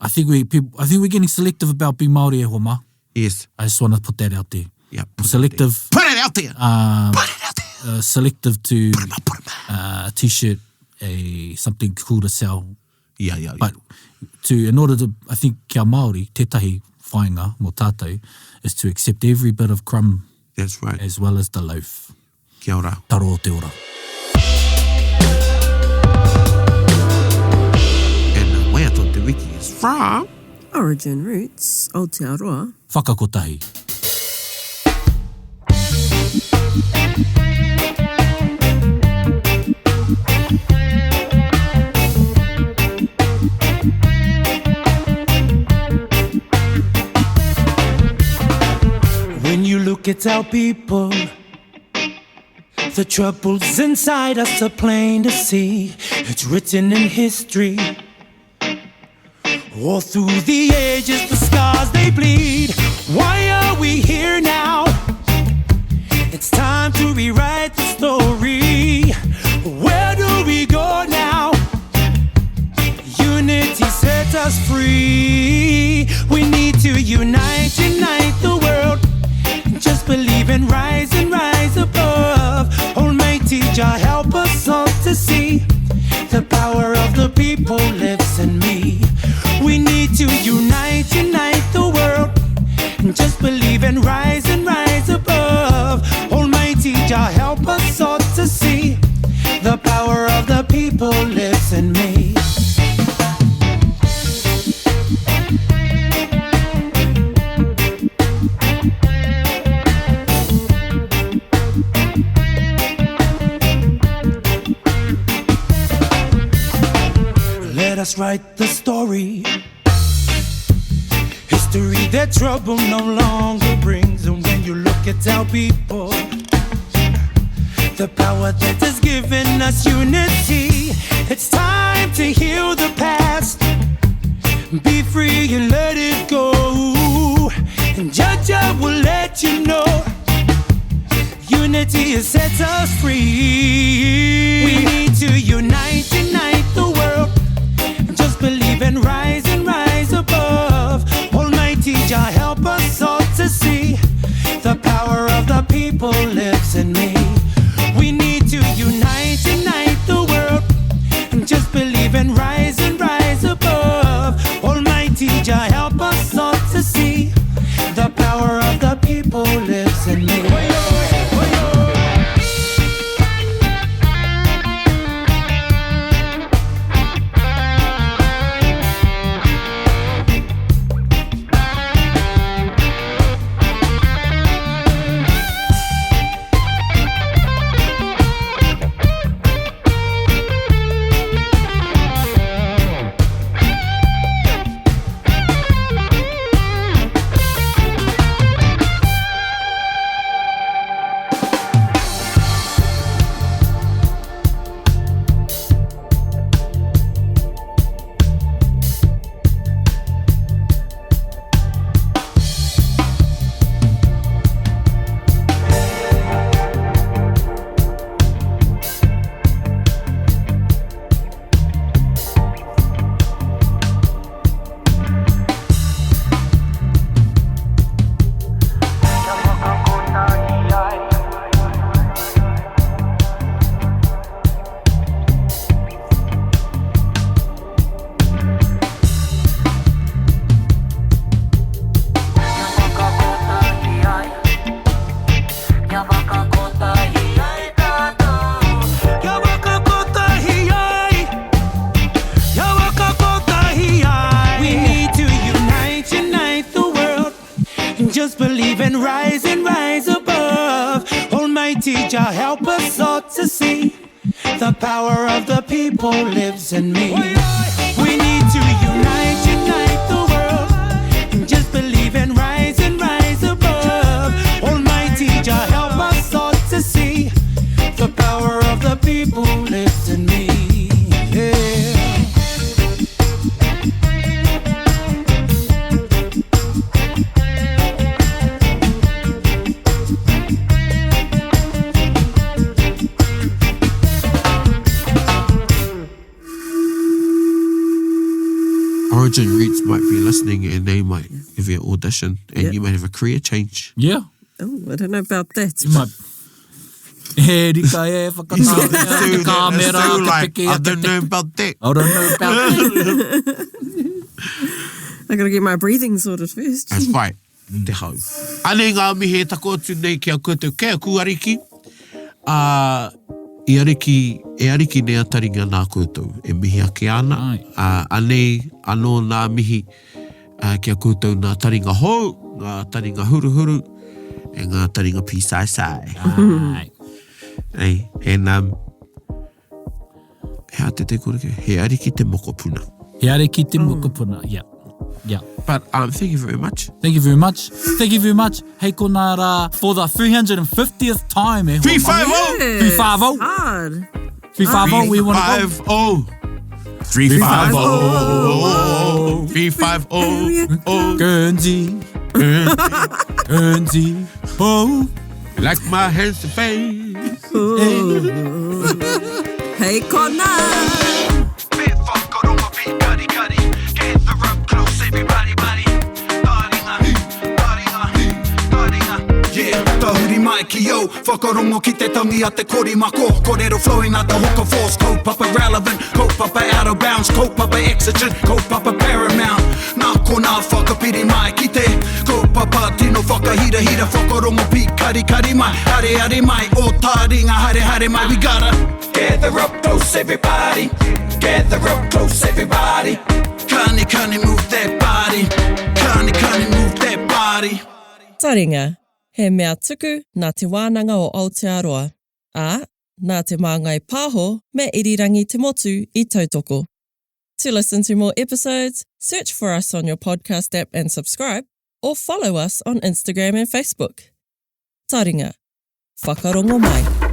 I think we people, I think we're getting selective about being Māori e hoa mā. Yes. I just want to put that out there. Yeah. Selective, Put it out there. Put it out there. selective to Put 'em up, put 'em up. a t-shirt, a something cool to sell. Yeah, yeah, yeah. But to in order to, I think kia Māori, tētahi whainga mō tātou, is to accept every bit of crumb That's right. as well as the loaf. Kia ora. Taro o te ora. And the waiata o te wiki is from... Origin Roots, Aotearoa. Whakakotahi. When you look at our people, the troubles inside us are plain to see. It's written in history. All through the ages, the scars they bleed. Why are we here now? It's time to rewrite the story. Where do we go now? Unity sets us free. We need to unite, unite the world. Just believe and rise and rise above. Almighty Jah, help us all to see the power of the people lives in me. We need to unite, unite the world. Just believe and rise and rise above. Almighty Jah, help us all to see the power of the people lives in me. Let us write the story. History that trouble no longer brings. And when you look at our people, the power that has given us unity. It's time to heal the past. Be free and let it go. And Jaja will let you know. Unity sets us free. We need to unite, unite the world. Just believe and rise and rise above. Almighty Jah help us all to see the power of the people lives in me. We need to unite, unite the world. Just believe and rise and rise above. Almighty Jah help us all to see the power of the people lives in me. We need to unite, unite the world. Just believe and rise and rise above. Almighty Jah help us all to see the power of the people lives in me. We need to unite, unite the world. Just believe and rise and rise above. Almighty Jah help us all to see the power of the people lives in me. Yeah. Origin Roots might be listening and they might give you an audition and Yeah. you might have a career change. Yeah. Oh, I don't know about that. You might. He rika e whakatāmea te kāmera, So te like, piki I a te don't know about that. I don't know about that. I gotta get my breathing sorted first. That's right. Te hau. Anei ngā mihi e tako atu nei ki a koutou, kei aku ariki. Ā, i ariki, e ariki nei a taringa nā koutou, e mihi ake ana. Ai. Ā, anei anō nā mihi ā, ki a koutou nā taringa hou, ngā taringa huruhuru, e ngā taringa pīsaesae. Ai. Ei, and um, he aha te te kore He ariki te mokopuna. He ariki te mokopuna, yeah. Yeah. But um, thank you very much. Thank you very much. Thank you very much. Hei konā rā, for the 350th time, e hoa mai. 350! 350. Hard. 350, we want to go. 350. 350. 350. Oh. Guernsey. Guernsey. Oh. Like my handsome face. Hei konā! Bit whakarongo pīkari kari Gather up close everybody buddy Taringa, taringa, taringa Yeah, tahuri mai ki au Whakarongo ki te tangi a te korimako Kōrero flowing like the hook of force Kaupapa relevant, kaupapa out of bounds Kaupapa exigent, kaupapa paramount Nā konā whakapiri mai ki te Kaupapa tino whakahirahira Whakarongo pīkari kari mai Hare hare mai, o taringa hare hare mai We gotta gather up close everybody Gather up close everybody Kani kani move that body Kani kani move that body Taringa, he mea tuku nā Te Wānanga o Aotearoa, ā, nā Te Māngai Pāho me Irirangi Te Motu i tautoko. To listen to more episodes, search for us on your podcast app and subscribe, or follow us on Instagram and Facebook. Taringa, whakarongo mai.